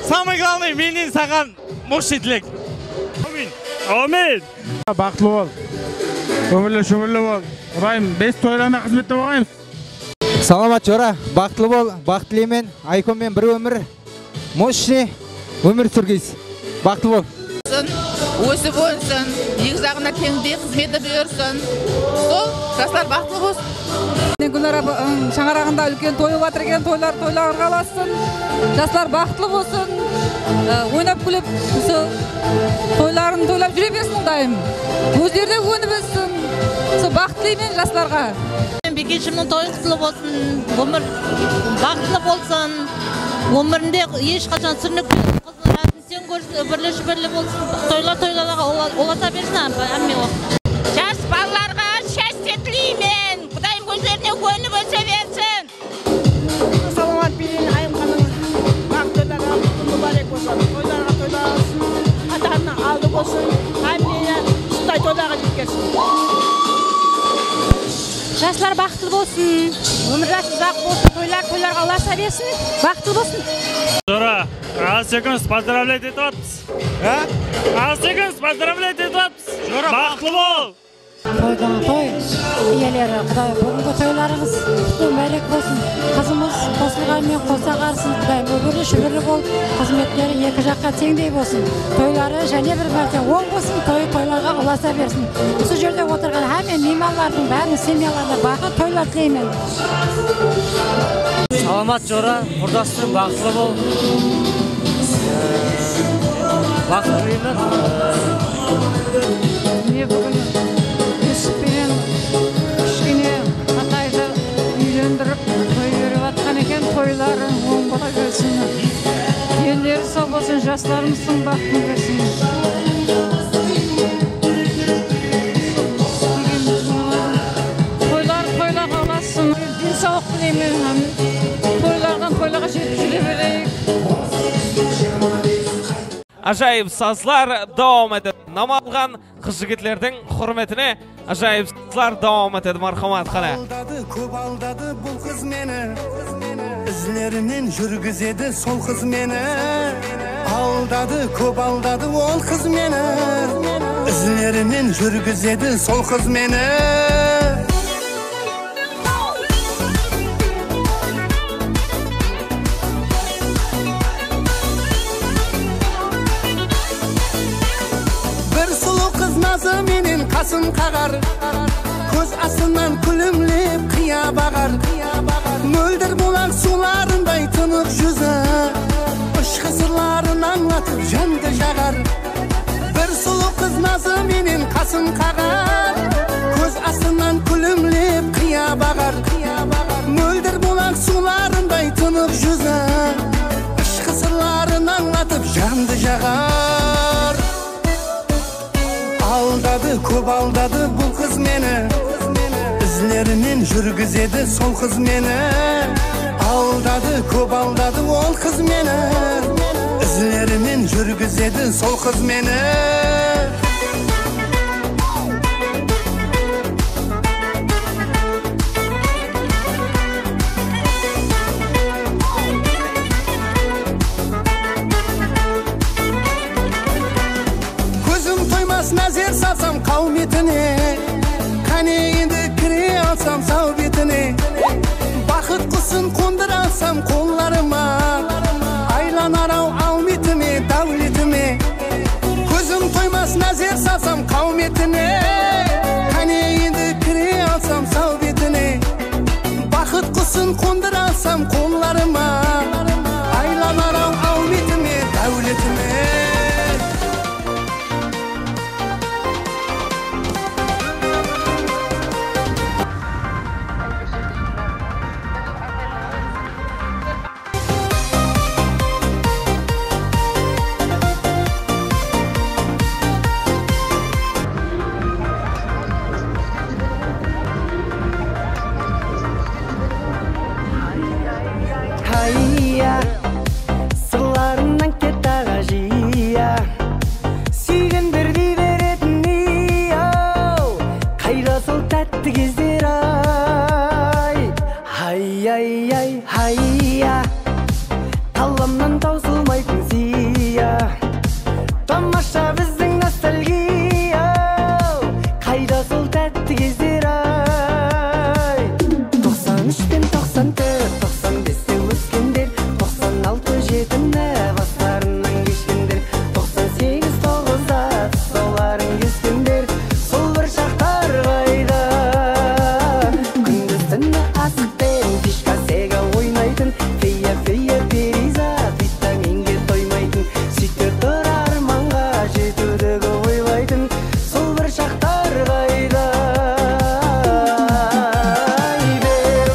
samay glavnıy, mennen saǵan moshniy tilek. Ámin. Ámin. Baxıtlı bol. Ómirli-shómirli bol. Qudayım, bes toylarına xızmette bolǵaysız. Salamat jora, baxıtlı bol, baxıt tileymen. Aykul menen bir ómir. Moshniy ómir súrgeysiz. Baxıtlı bol. Ósip ónsin, eki jaǵına teńdey xızmet etip júrsin. Sol, jaslar baxıtlı bolsın. Gúlnara, ım, shańaraǵında úlken toyı bar eken, toylar, toylarǵa ulassın. Jaslar baxıtlı bolsın. I, oynap kúlip, usı toyların toylap júre bersin Qudayım. Ózleri de ónip óssin. Sol baxıt tileymen jaslarǵa. Bekeshimniń toyı qutlı bolsın, ómir baxıtlı bolsın. Ómirinde hesh qashan súrnik qızın sen kórsin, birli-shúbirli bolsın. Toylar toylarǵa ula-, ulasa bersin, ámme, ámme. Jas balalarǵa sháshe tileymen. Qudayım ózlerine ónip óse bersin. Salamat penen Ayımxanıń baǵdı toylarǵa múbárek bolsın. Toylarǵa toylar alsın. Ata-ana aldı bolsın. Hámmeni usınday toylarǵa jetkersin. Jaslar baxıtlı bolsın, ómir jası uzaq bolsın, toylar toylarǵa ulasa bersin, baxıtlı bolsın. Jora, az sekund поздравлять etip atırmız. Há? Az sekund поздравлять etip atırmız. Jora, baxıtlı bol. Toydıń toy iyeleri, Quday, búgingi toylarıńız qutlı, márek bolsın. Qızımız qosılǵanınen qosa ǵarsın, Qudayım, óbirli-shúbirli bolıp, xızmetleri eki jaqqa teńdey bolsın. Toyları jáne bir márte oń bolsın, toyı toylarǵa ulasa bersin. Usı jerde otırǵan hámme miymanlardıń báriniń semyalarına baxıtlı toylar tileymen. Salamat jora, qurdasım, baxıtlı bol. Ee, baxıt tileymen. Mine, búgin Yusuf penen kishkene Ataydı úylendirip, toy berip atqan eken, toyları oń bola bersin. Elleri saw bolsın, jaslarımızdıń baxtın bersin. ájayıp sazlar dawam etedi. Nam alǵan qız-jigitlerdiń húrmetine ájayıp sazlar dawam etedi. Marhamat, qáne. Aldadı, kóp aldadı bul qız meni. Izlerinen júrgizedi sol qız meni. Aldadı, kóp aldadı ol qız meni. Izlerinen júrgizedi sol qız meni. Bir sulıw qız nazı menen qasın qaǵar. Kóz astınan kúlimlep qıya baǵar. Móldir bulaq suwlarınday tınıq júzi. Ishqı sırların ańlatıp jandı jaǵar. Bir sulıw qız nazı menen qasın qaǵar. Kóz astınan kúlimlep qıya baǵar. Móldir bulaq suwlarınday tınıq júzi. Ishqı sırların ańlatıp jandı jaǵar. Aldadı, kóp aldadı bul qız meni. Izlerinen júrgizedi sol qız meni. Aldadı, kóp aldadı ol qız meni. Izlerinen júrgizedi sol qız meni. Kózim toymas názer salsam qáwmetine. Qáne endi kire alsam sáwbetine. Baxıt qusın qondıra alsam qollarıma. Aylanar-aw áwmetime, dáwletime. Kózim toymas názer salsam qáwmetine. Qáne endi kire alsam sáwbetine. Baxıt qusın qondıra alsam qollarıma. Aylanar-aw áwmetime, dáwletime. Hayya, sırlarınan ket aǵa jıya. Súygenler dey beretin, ey-aw, qayda sol tátti gezler-ay. Hay-ay-ay, hayya. Qalamnan tawsılmaytın siya. Tamasha biziń nostalgiya. Qayda sol tátti gezler-ay. Toqsan úsh pen toqsan tórt, toqsan beste óskenler, toqsan altı jetini baslarınan keshkenler, toqsan segiz toǵızda tusawların keskenler, sol bir shaqlar qayda? Kúndiz-túni asıq penen fishka, sega oynaytın, feya-feya periyzat, vitaminge toymaytın, súyte tura armanǵa jetiwdi kóp oylaytın, sol bir shaqlar qayda? Aybew.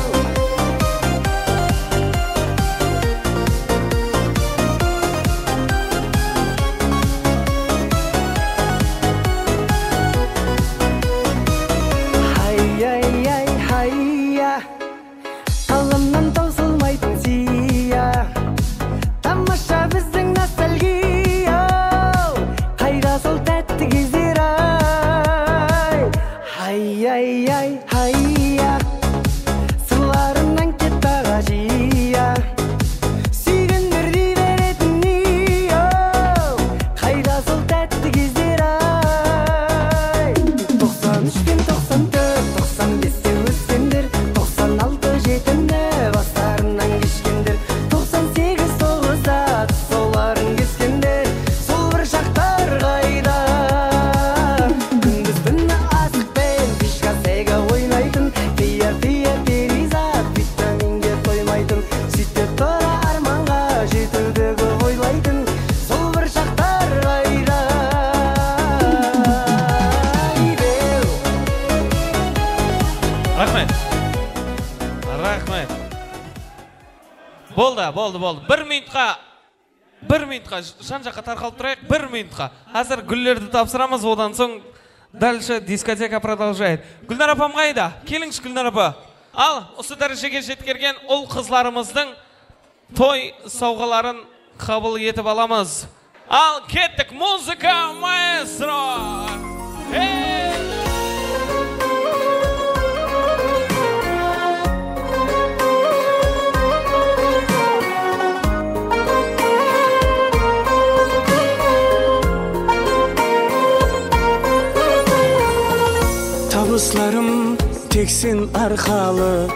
Hay-ay-ay, hayya. Qalamnan tawsılmaytın siya. Tamasha biziń nostalgiya. Qayda sol tátti gezler-ay. Hay-ay-ay, hayya. Sırlarınan ket aǵa jıya. Súygenler dey beretin, ey-aw, qayda sol tátti gezler-ay. Toqsan úsh pen toqsan tórt, toqsan beste óskenler, toqsan altı jetini baslarınan keshkenler, toqsan segiz toǵızda tusawların keskenler, sol bir shaqlar qayda? Kúndiz-túni asıq penen fishka, sega oynaytın, piya-piya periyzat, vitaminge toymaytın, súyte tura armanǵa jetiwdi kóp oylaytın, sol bir shaqlar qayda? Aybew. Raxmet. Raxmet. Boldı, boldı, boldı. Bir minutqa Bir minutqa, jan-jaqqa tarqalıp turayıq, bir minutqa. Házir gúllerdi tapsıramız, odan soń дальше дискотека продолжает. Gúlnar apam qayda? Kelińshi, Gúlnar apa. Al, usı dárejege jetkergen ul-qızlarımızdıń toy sawǵaların qabıl etip alamız. Al kettik, muzıka maestro! Hey! Tabıslarım tek sen arqalı,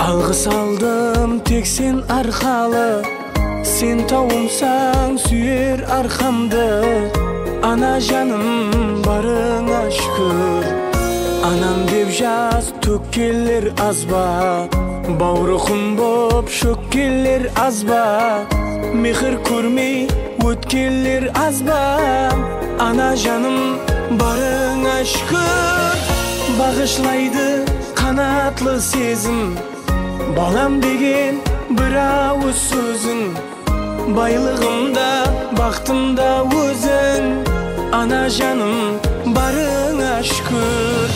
alǵıs aldım tek sen arqalı. Sen tawımsań súyer arqamdı, ana janım, barıńa shúkir. Anam dep jas tókkenler az ba? Bawrıqım bop shókkenler az ba? Mehir kórmey ótkenler az ba? Ana janım, barıńa shúkir. Baǵıshlaydı qanatlı sezim, balam degen bir awız sóziń. Baylıǵım da, baxtım da óziń, ana janım, barıńa shúkir.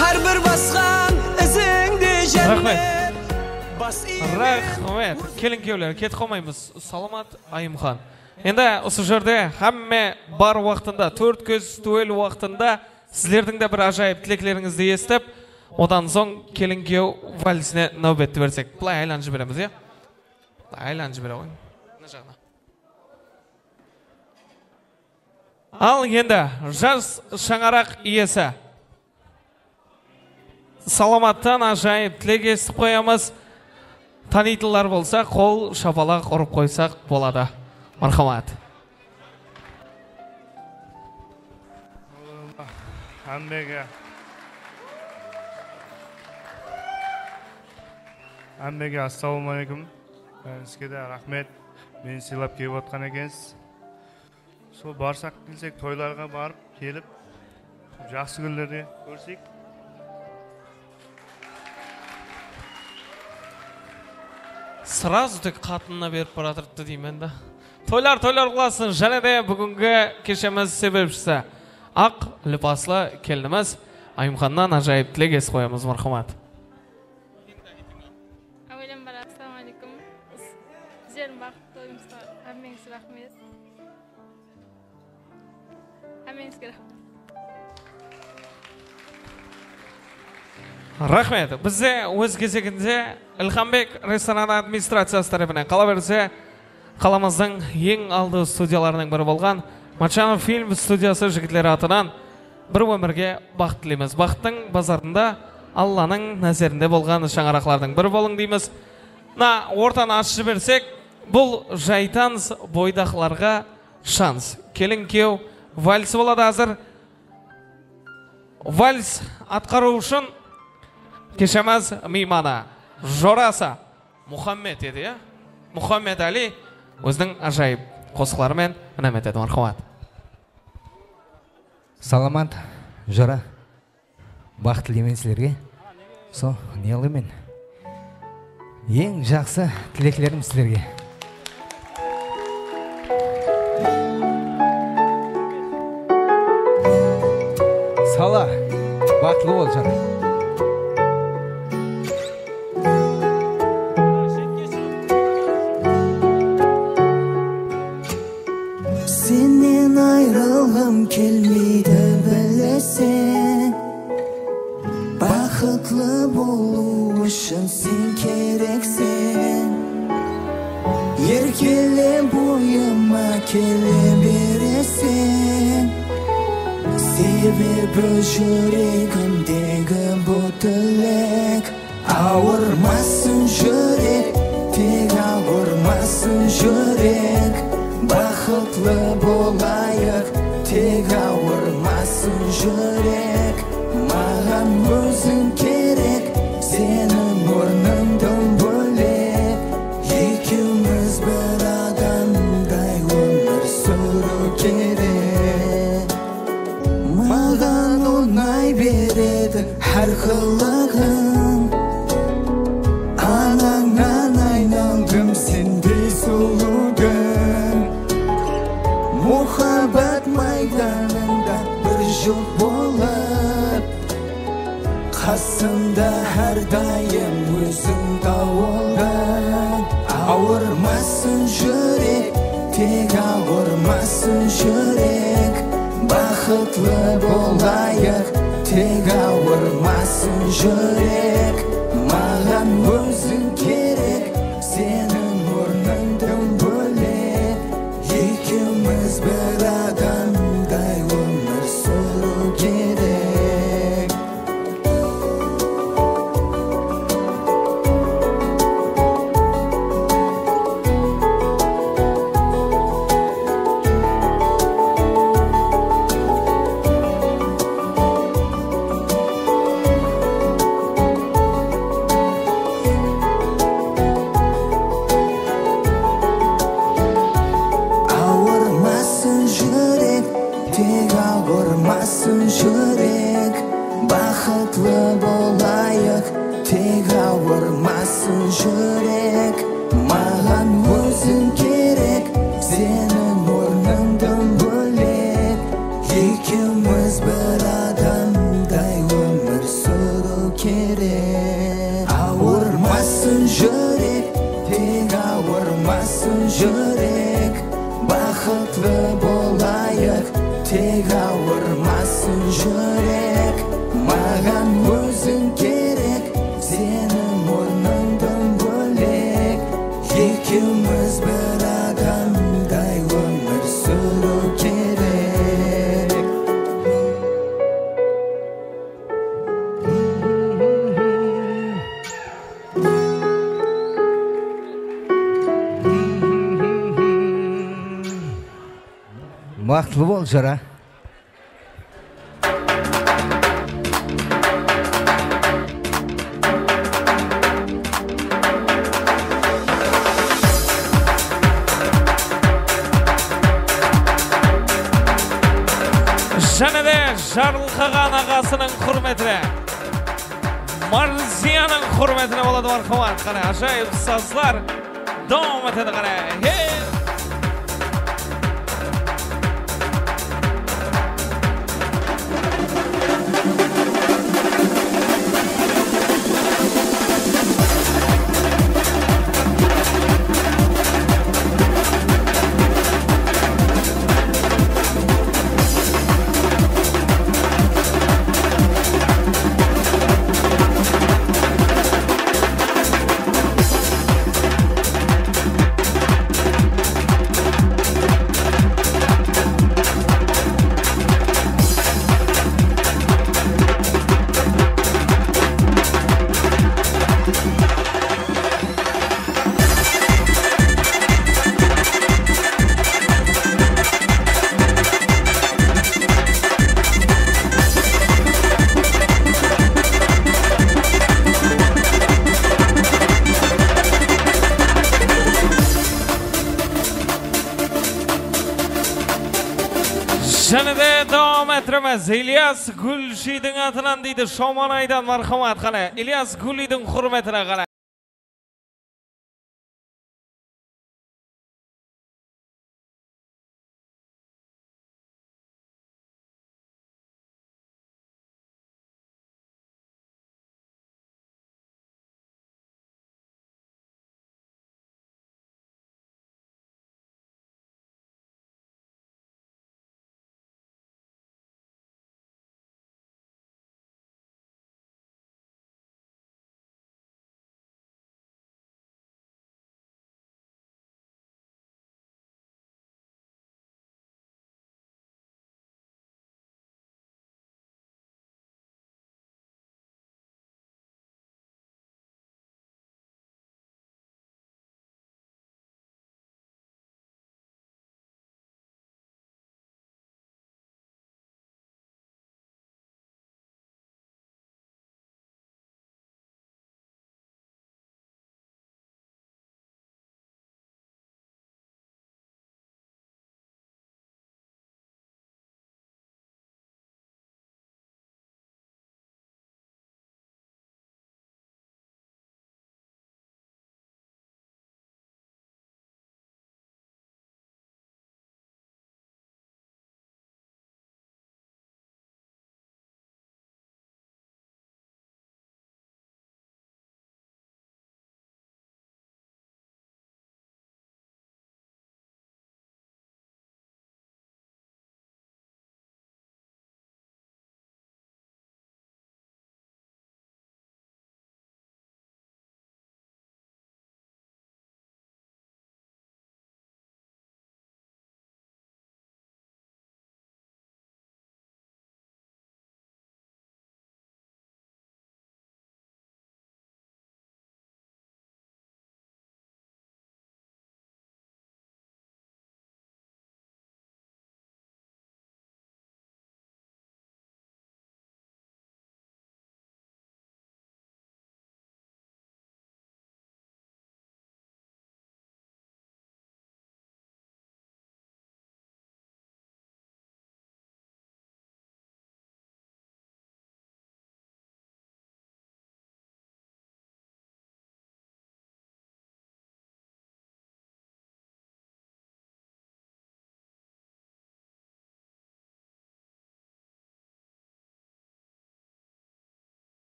Hár bir basqan izińde jánnet. Raxmet. Raxmet. Kelin-kúyewler, ketip qalmaymız. Salamat, Ayımxan. Endi usı jerde hámme bar waqtında, tórt kóz túwel waqtında sizlerdiń de bir ájayıp tileklerińizdi esitip, odan soń kelin-kúyew valsine náwbetti bersek. Bılay aylanıp jiberemiz, iya? Bılay aylanıp jibere ǵoy. Mına jaǵına. Al endi jas shańaraq iyesi. Salamattan ájayıp tilek esitip qoyamız. Tanıytınlar bolsa, qol shapalaq urıp qoysaq boladı. Marhamat. Hámmege, hámmege assalamu aleykum. Sizge de raxmet. Meni sıylap kelip otqan ekensiz. Sol barsaq kelsek, toylarǵa barıp, kelip, jaqsı kúnlerde kórsek. Srazu tek qatınına berip baratırıptı deymen da. Toylar, toylar qulasın, jáne de búgingi keshemiz sebepshisi, aq lipaslı kelinimiz Ayımxannan ájayıp tilek esitip qoyamız, marhamat. Áwelen bar, assalamu aleykum. Bizlerdiń baxıtlı toyımızǵa hámmeńizge raxmet. Hámmeńizge raxmet. Raxmet. Bizde óz gezeginde Ilhambek restoranı administraciyası tárepinen, qala berse, qalamızdıń eń aldı studiyalarınıń biri bolǵan Machanov film studiyası jigitleri atınan bir ómirge baxıt tileymiz. Baxıttıń bazarında Allanıń názerinde bolǵan shańaraqlardıń biri bolıń deymiz. Mına ortanı ashıp jibersek, bul jaytans boydaqlarǵa shans. Kelin-kúyew valsi boladı házir. Vals atqarıw ushın keshemiz miymanı, jorası Muhammed edi, ya? Muhammed Ali óziniń ájayıp qosıqları menen inam etedi. Marhamat. Salamat, jora. Baxıt tileymen sizlerge. Sol, ne qılayın men? Eń jaqsı tileklerim sizlerge. Sala, baxıtlı bol, jara. Sennen ayrılǵım kelmeydi, bileseń. Baxıtlı bolıw ushın sen kerekseń. Erkelep oyıma kele bereseń. Sebebi júregimdegi bul tilek. Awırmasın júrek, tek awırmasın júrek. Baxıtlı bolayıq, tek awırmasın júrek. Maǵan óziń kerek, seniń ornıń dım bólek. Ekewimiz bir adamday ómir súriw kerek. Maǵan unay beredi hár qılıǵıń. Anańnan aylandım sendey sulıwdıń. Qasımda hár dayım óziń tawılǵan. Awırmasın júrek, tek awırmasın júrek. Baxıtlı bolayıq, tek awırmasın júrek. Maǵan óziń kerek, seniń ornıń dım bólek. Ekewimiz bir adamday ómir súriw kerek. Awırmasın júrek, tek awırmasın júrek. Baxıtlı bolayıq, tek awırmasın júrek. Maǵan óziń kerek, seniń ornıń dım bólek. Ekewimiz bir adamday ómir súriw kerek. Awırmasın júrek, tek awırmasın júrek. Baxıtlı bolayıq, tek awırmasın júrek. Maǵan óziń kerek, seniń ornıń dım bólek. Ekewimiz bir adamday ómir súriw kerek. Baxıtlı bol, jara. Jáne de Jarılqaǵan aǵasınıń húrmetine, Marziyanıń húrmetine boladı, marhamat. Qáne, ájayıp sazlar. Dawam etedi, qáne. Hey! Jáne de dawam ettiremiz. İlyas Gúlshiydiń atınan deydi, Shomanaydan, marhamat, qáne. İlyas Gúliydiń húrmetine qáne.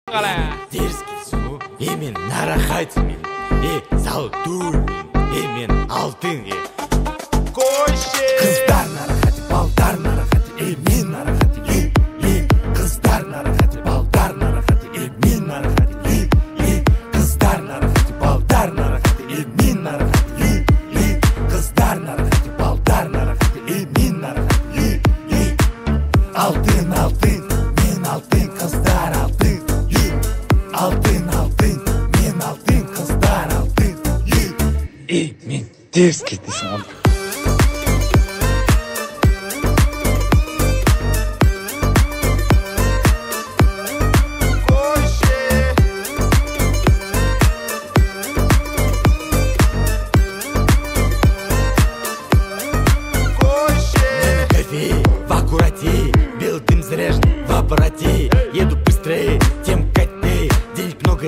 Qala. Дерзкий, e, men naraxat, e, zalduy, e, men altın, e. Qoyshı! Qızdar naraxat, baldar naraxat, e, men naraxat, e, e. Qızdar naraxat, baldar naraxat, e, men naraxat, e, e. Qızdar naraxat, baldar naraxat, e, men naraxat, e, e. Qızdar naraxat, baldar naraxat, e, men naraxat, e, e. Altın, altın, men altın, qızdar altın, e. Altın, altın, men altın, qızdar altın, e. E, men Дерзкий deyseń, al. Кофе в аккурате, белый дым заряжен в аппарате. Еду быстрее, чем катте, денег много,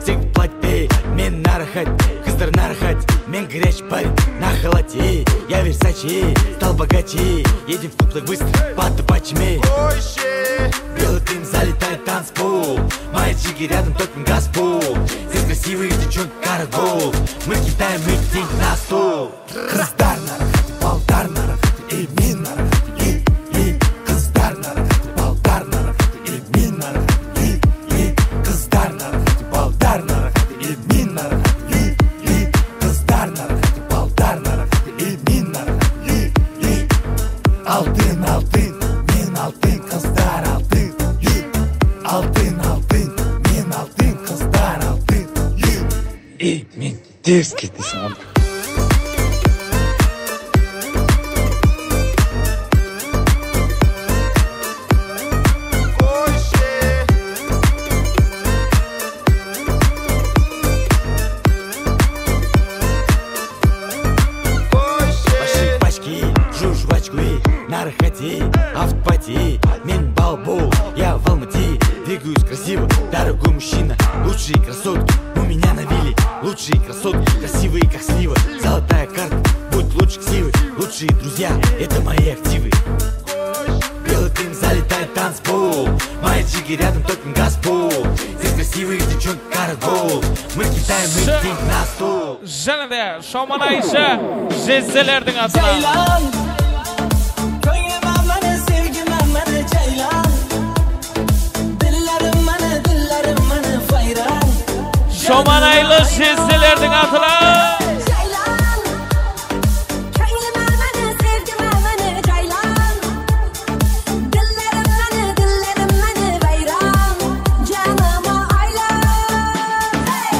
всех платьте. Men naraxat, qızlar naraxat, men горячий парень на халате. Я Версаче, стал богаче, едем в клуб так быстро, подавайте мне. Белый дым залетает в танцпол, мои чики рядом, только газпол. Здесь красивые девчонки, карагол, мы кидаем их деньги на стол. Qızdar naraxat, baldar naraxat, e, men naraxat, e, e. Qızdar naraxat, baldar naraxat, e, men naraxat, e, e. Qızdar naraxat, baldar naraxat, e, men naraxat, e, e. Qızdar naraxat, baldar naraxat, e, men naraxat, e, e. Altın, altın, men altın, qızdar altın, e. Altın, altın, men altın, qızdar altın, e. E, men Дерзкий deyseń, al. Большие пачки, жую жвачку, на рахате, автопати, men балбол, я в Алмате, двигаюсь красиво, дорогой мужчина, лучшие красотки у меня на вилле, лучшие красотки, красивые, как слива, золотая карта, будь лучше ксивы, лучшие друзья, это мои активы. Белый дым залетает в танцпол, мои чики рядом, только газпол. Здесь красивые девчонки, карагол, мы кидаем их деньги на стол. Jáne de Shoman Ayshı Jezzelerdiń atınan. Jaylan, kóńlim aman, sevgim aman, Jaylan. Dillarim mana, dillarim mana, vayron. Shoman Aylı Jezzelerdiń atınan. Jaylan, kóńlim aman, sevgim aman, Jaylan. Dillarim mana, dillarim mana, vayron. Janıma aylan. Hey!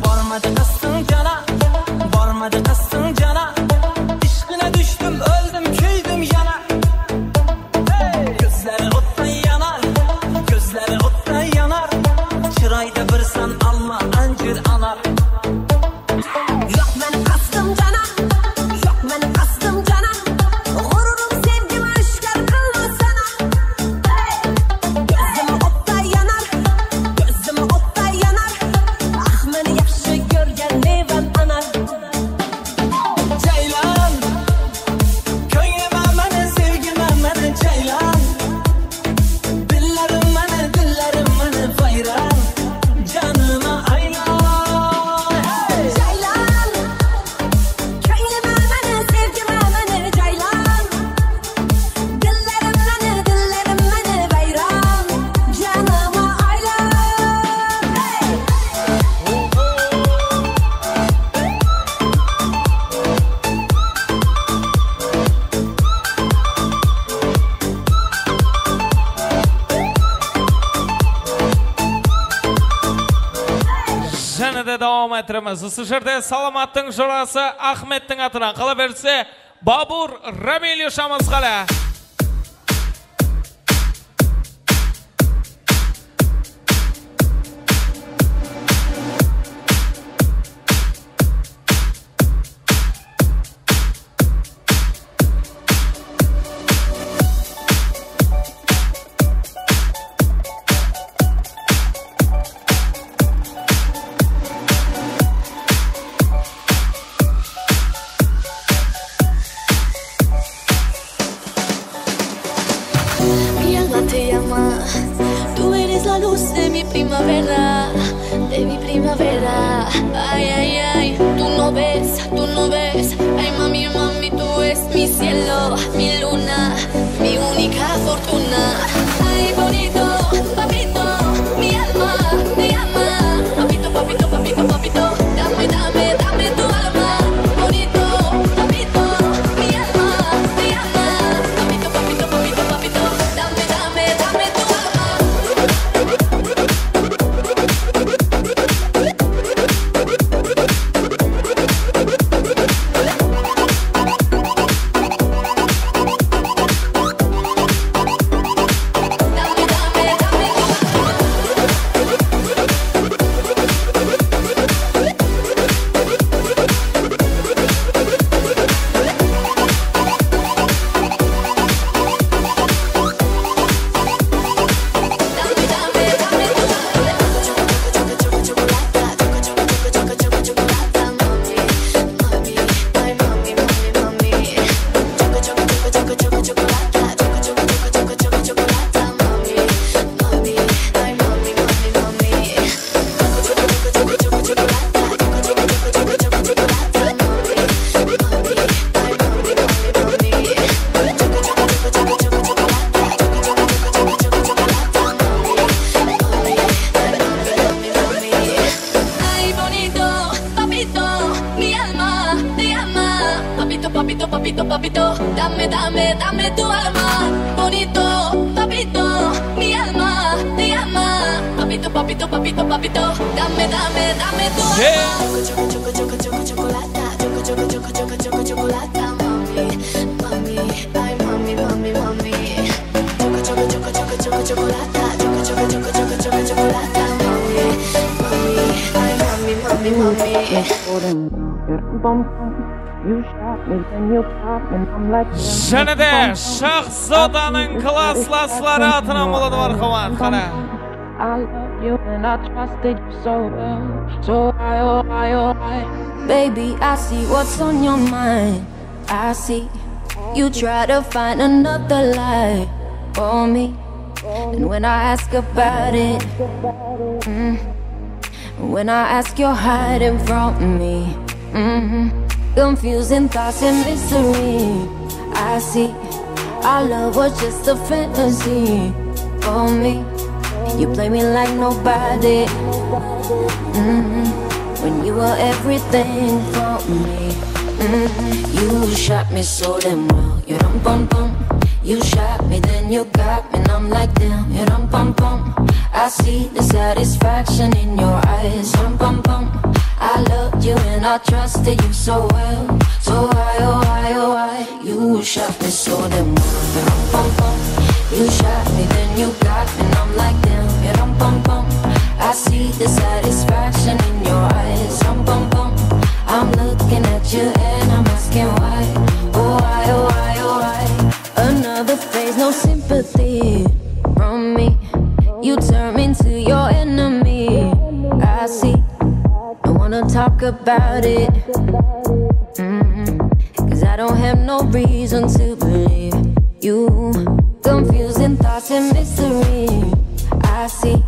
Bormadı qastıń jana, bormadı qastıń jana. Ishqına dúshtim, óldim, kúydim yana. Hey! Kózleri ottay yanar, kózleri ottay yanar. Shırayda bir san alma, anjir, anar. Joq meni qastım jana, joq meni qastım jana. Ǵururım sevgimi ashkar qılma sana. Hey! Kózim ottay yanar, kózim ottay yanar. Ah, meni yaqshı kórgen miyman anar. Jaylan, kóńlim aman, sevgim aman, Jaylan. Dillarim mana, dillarim mana, vayron. Janıma aylan. Hey! Jaylan, kóńlim aman, sevgim aman, Jaylan. Dillarim mana, dillarim mana, vayron. Janıma aylan. Hey! Jáne de dawam ettiremiz. Usı jerde Salamattıń jorası Ahmettiń atınan, qalaberse, Babur Ramilevich Amasqali. Tú eres la luz de mi primavera, de mi primavera. Ay, ay, ay, tú no ves, tú no ves. Ay, mami, mami, tú eres mi cielo, mi luna, mi única fortuna. Ay, bonito, papito, mi alma te llama. Papito, papito, papito, papito, dame, dame, dame tu alma. Bonito, papito, mi alma te llama. Papito, papito, papito, papito, dame, dame, dame tu alma. Ay, bonito, papito, mi alma te llama. Papito, papito, papito, papito, dame, dame, dame tu alma. Bonito, papito, mi alma te llama. Papito, papito, papito, papito, dame, dame, dame tu alma. Choco, choco, choco, choco, chocolata. Choco, choco, choco, choco, choco, chocolata, mami, mami, ay, mami, mami, mami. Choco, choco, choco, choco, choco, chocolata. Choco, choco, choco, choco, choco, chocolata, mami, mami, ay, mami, mami, mami. Jáne de Shahzodanıń klasslasları atınan boladı, marhamat, qara. I love you and I trusted you so well. So why, oh why, oh why? Baby, I see what's on your mind. I see you try to find another lie for me. And when I ask about it, mm, when I ask, you're hiding from me. Mm-hmm. Confusing thoughts and mystery. I see our love was just a fantasy for me. You play me like nobody. Mm-hmm. When you were everything for me. Mm-hmm. You shot me so damn well. You dum bum bum. You shot me, then you got me, and I'm like, damn, you dum bum bum. I see the satisfaction in your eyes, rum pum pum. I loved you and I trusted you so well. So why, oh why, oh why, you shot me so damn well, rum pum pum. You shot me, then you got me, and I'm like, damn, you rum pum pum. I see the satisfaction in your eyes, rum pum pum. I'm looking at you and I'm asking why, oh why, oh why, oh why. Another phase, no sympathy from me. You turn me to your enemy. I see. Don't wanna talk about it. Mm-hmm. 'Cause I don't have no reason to believe you. Confusing thoughts and mystery. I see.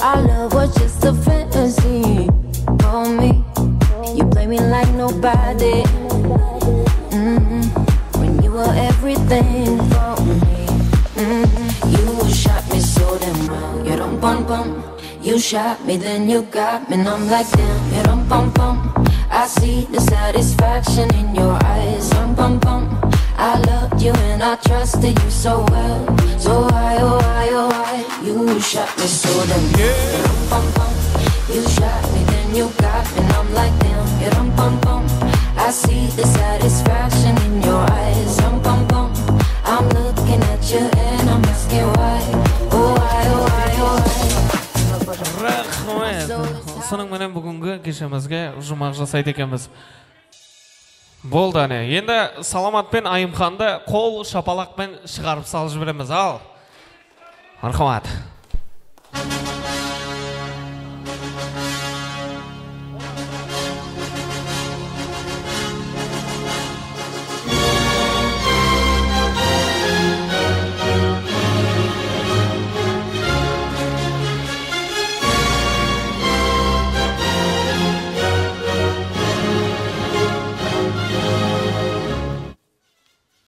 Our love was just a fantasy for me. You play me like nobody. Mm-hmm. When you were everything for me. Mm-hmm. You shot me so damn well. You dum bum bum. You shot me, then you got me, and I'm like, damn, you dum bum bum. I see the satisfaction in your eyes, rum pum pum. I loved you and I trusted you so well. So why, oh why, oh why, you shot me so damn well. Rum pum pum. You shot me, then you got me, and I'm like, damn, you rum pum pum. I see the satisfaction in your eyes, rum pum pum. I'm looking at you and I'm asking why, oh why, oh why, oh why. Raxmet. Usınıń menen búgingi keshemizge juwmaq jasaydı ekenbiz. Boldı, áne. Endi Salamat penen Ayımxandı qol shapalaq penen shıǵarıp salıp jiberemiz. Al. Marhamat.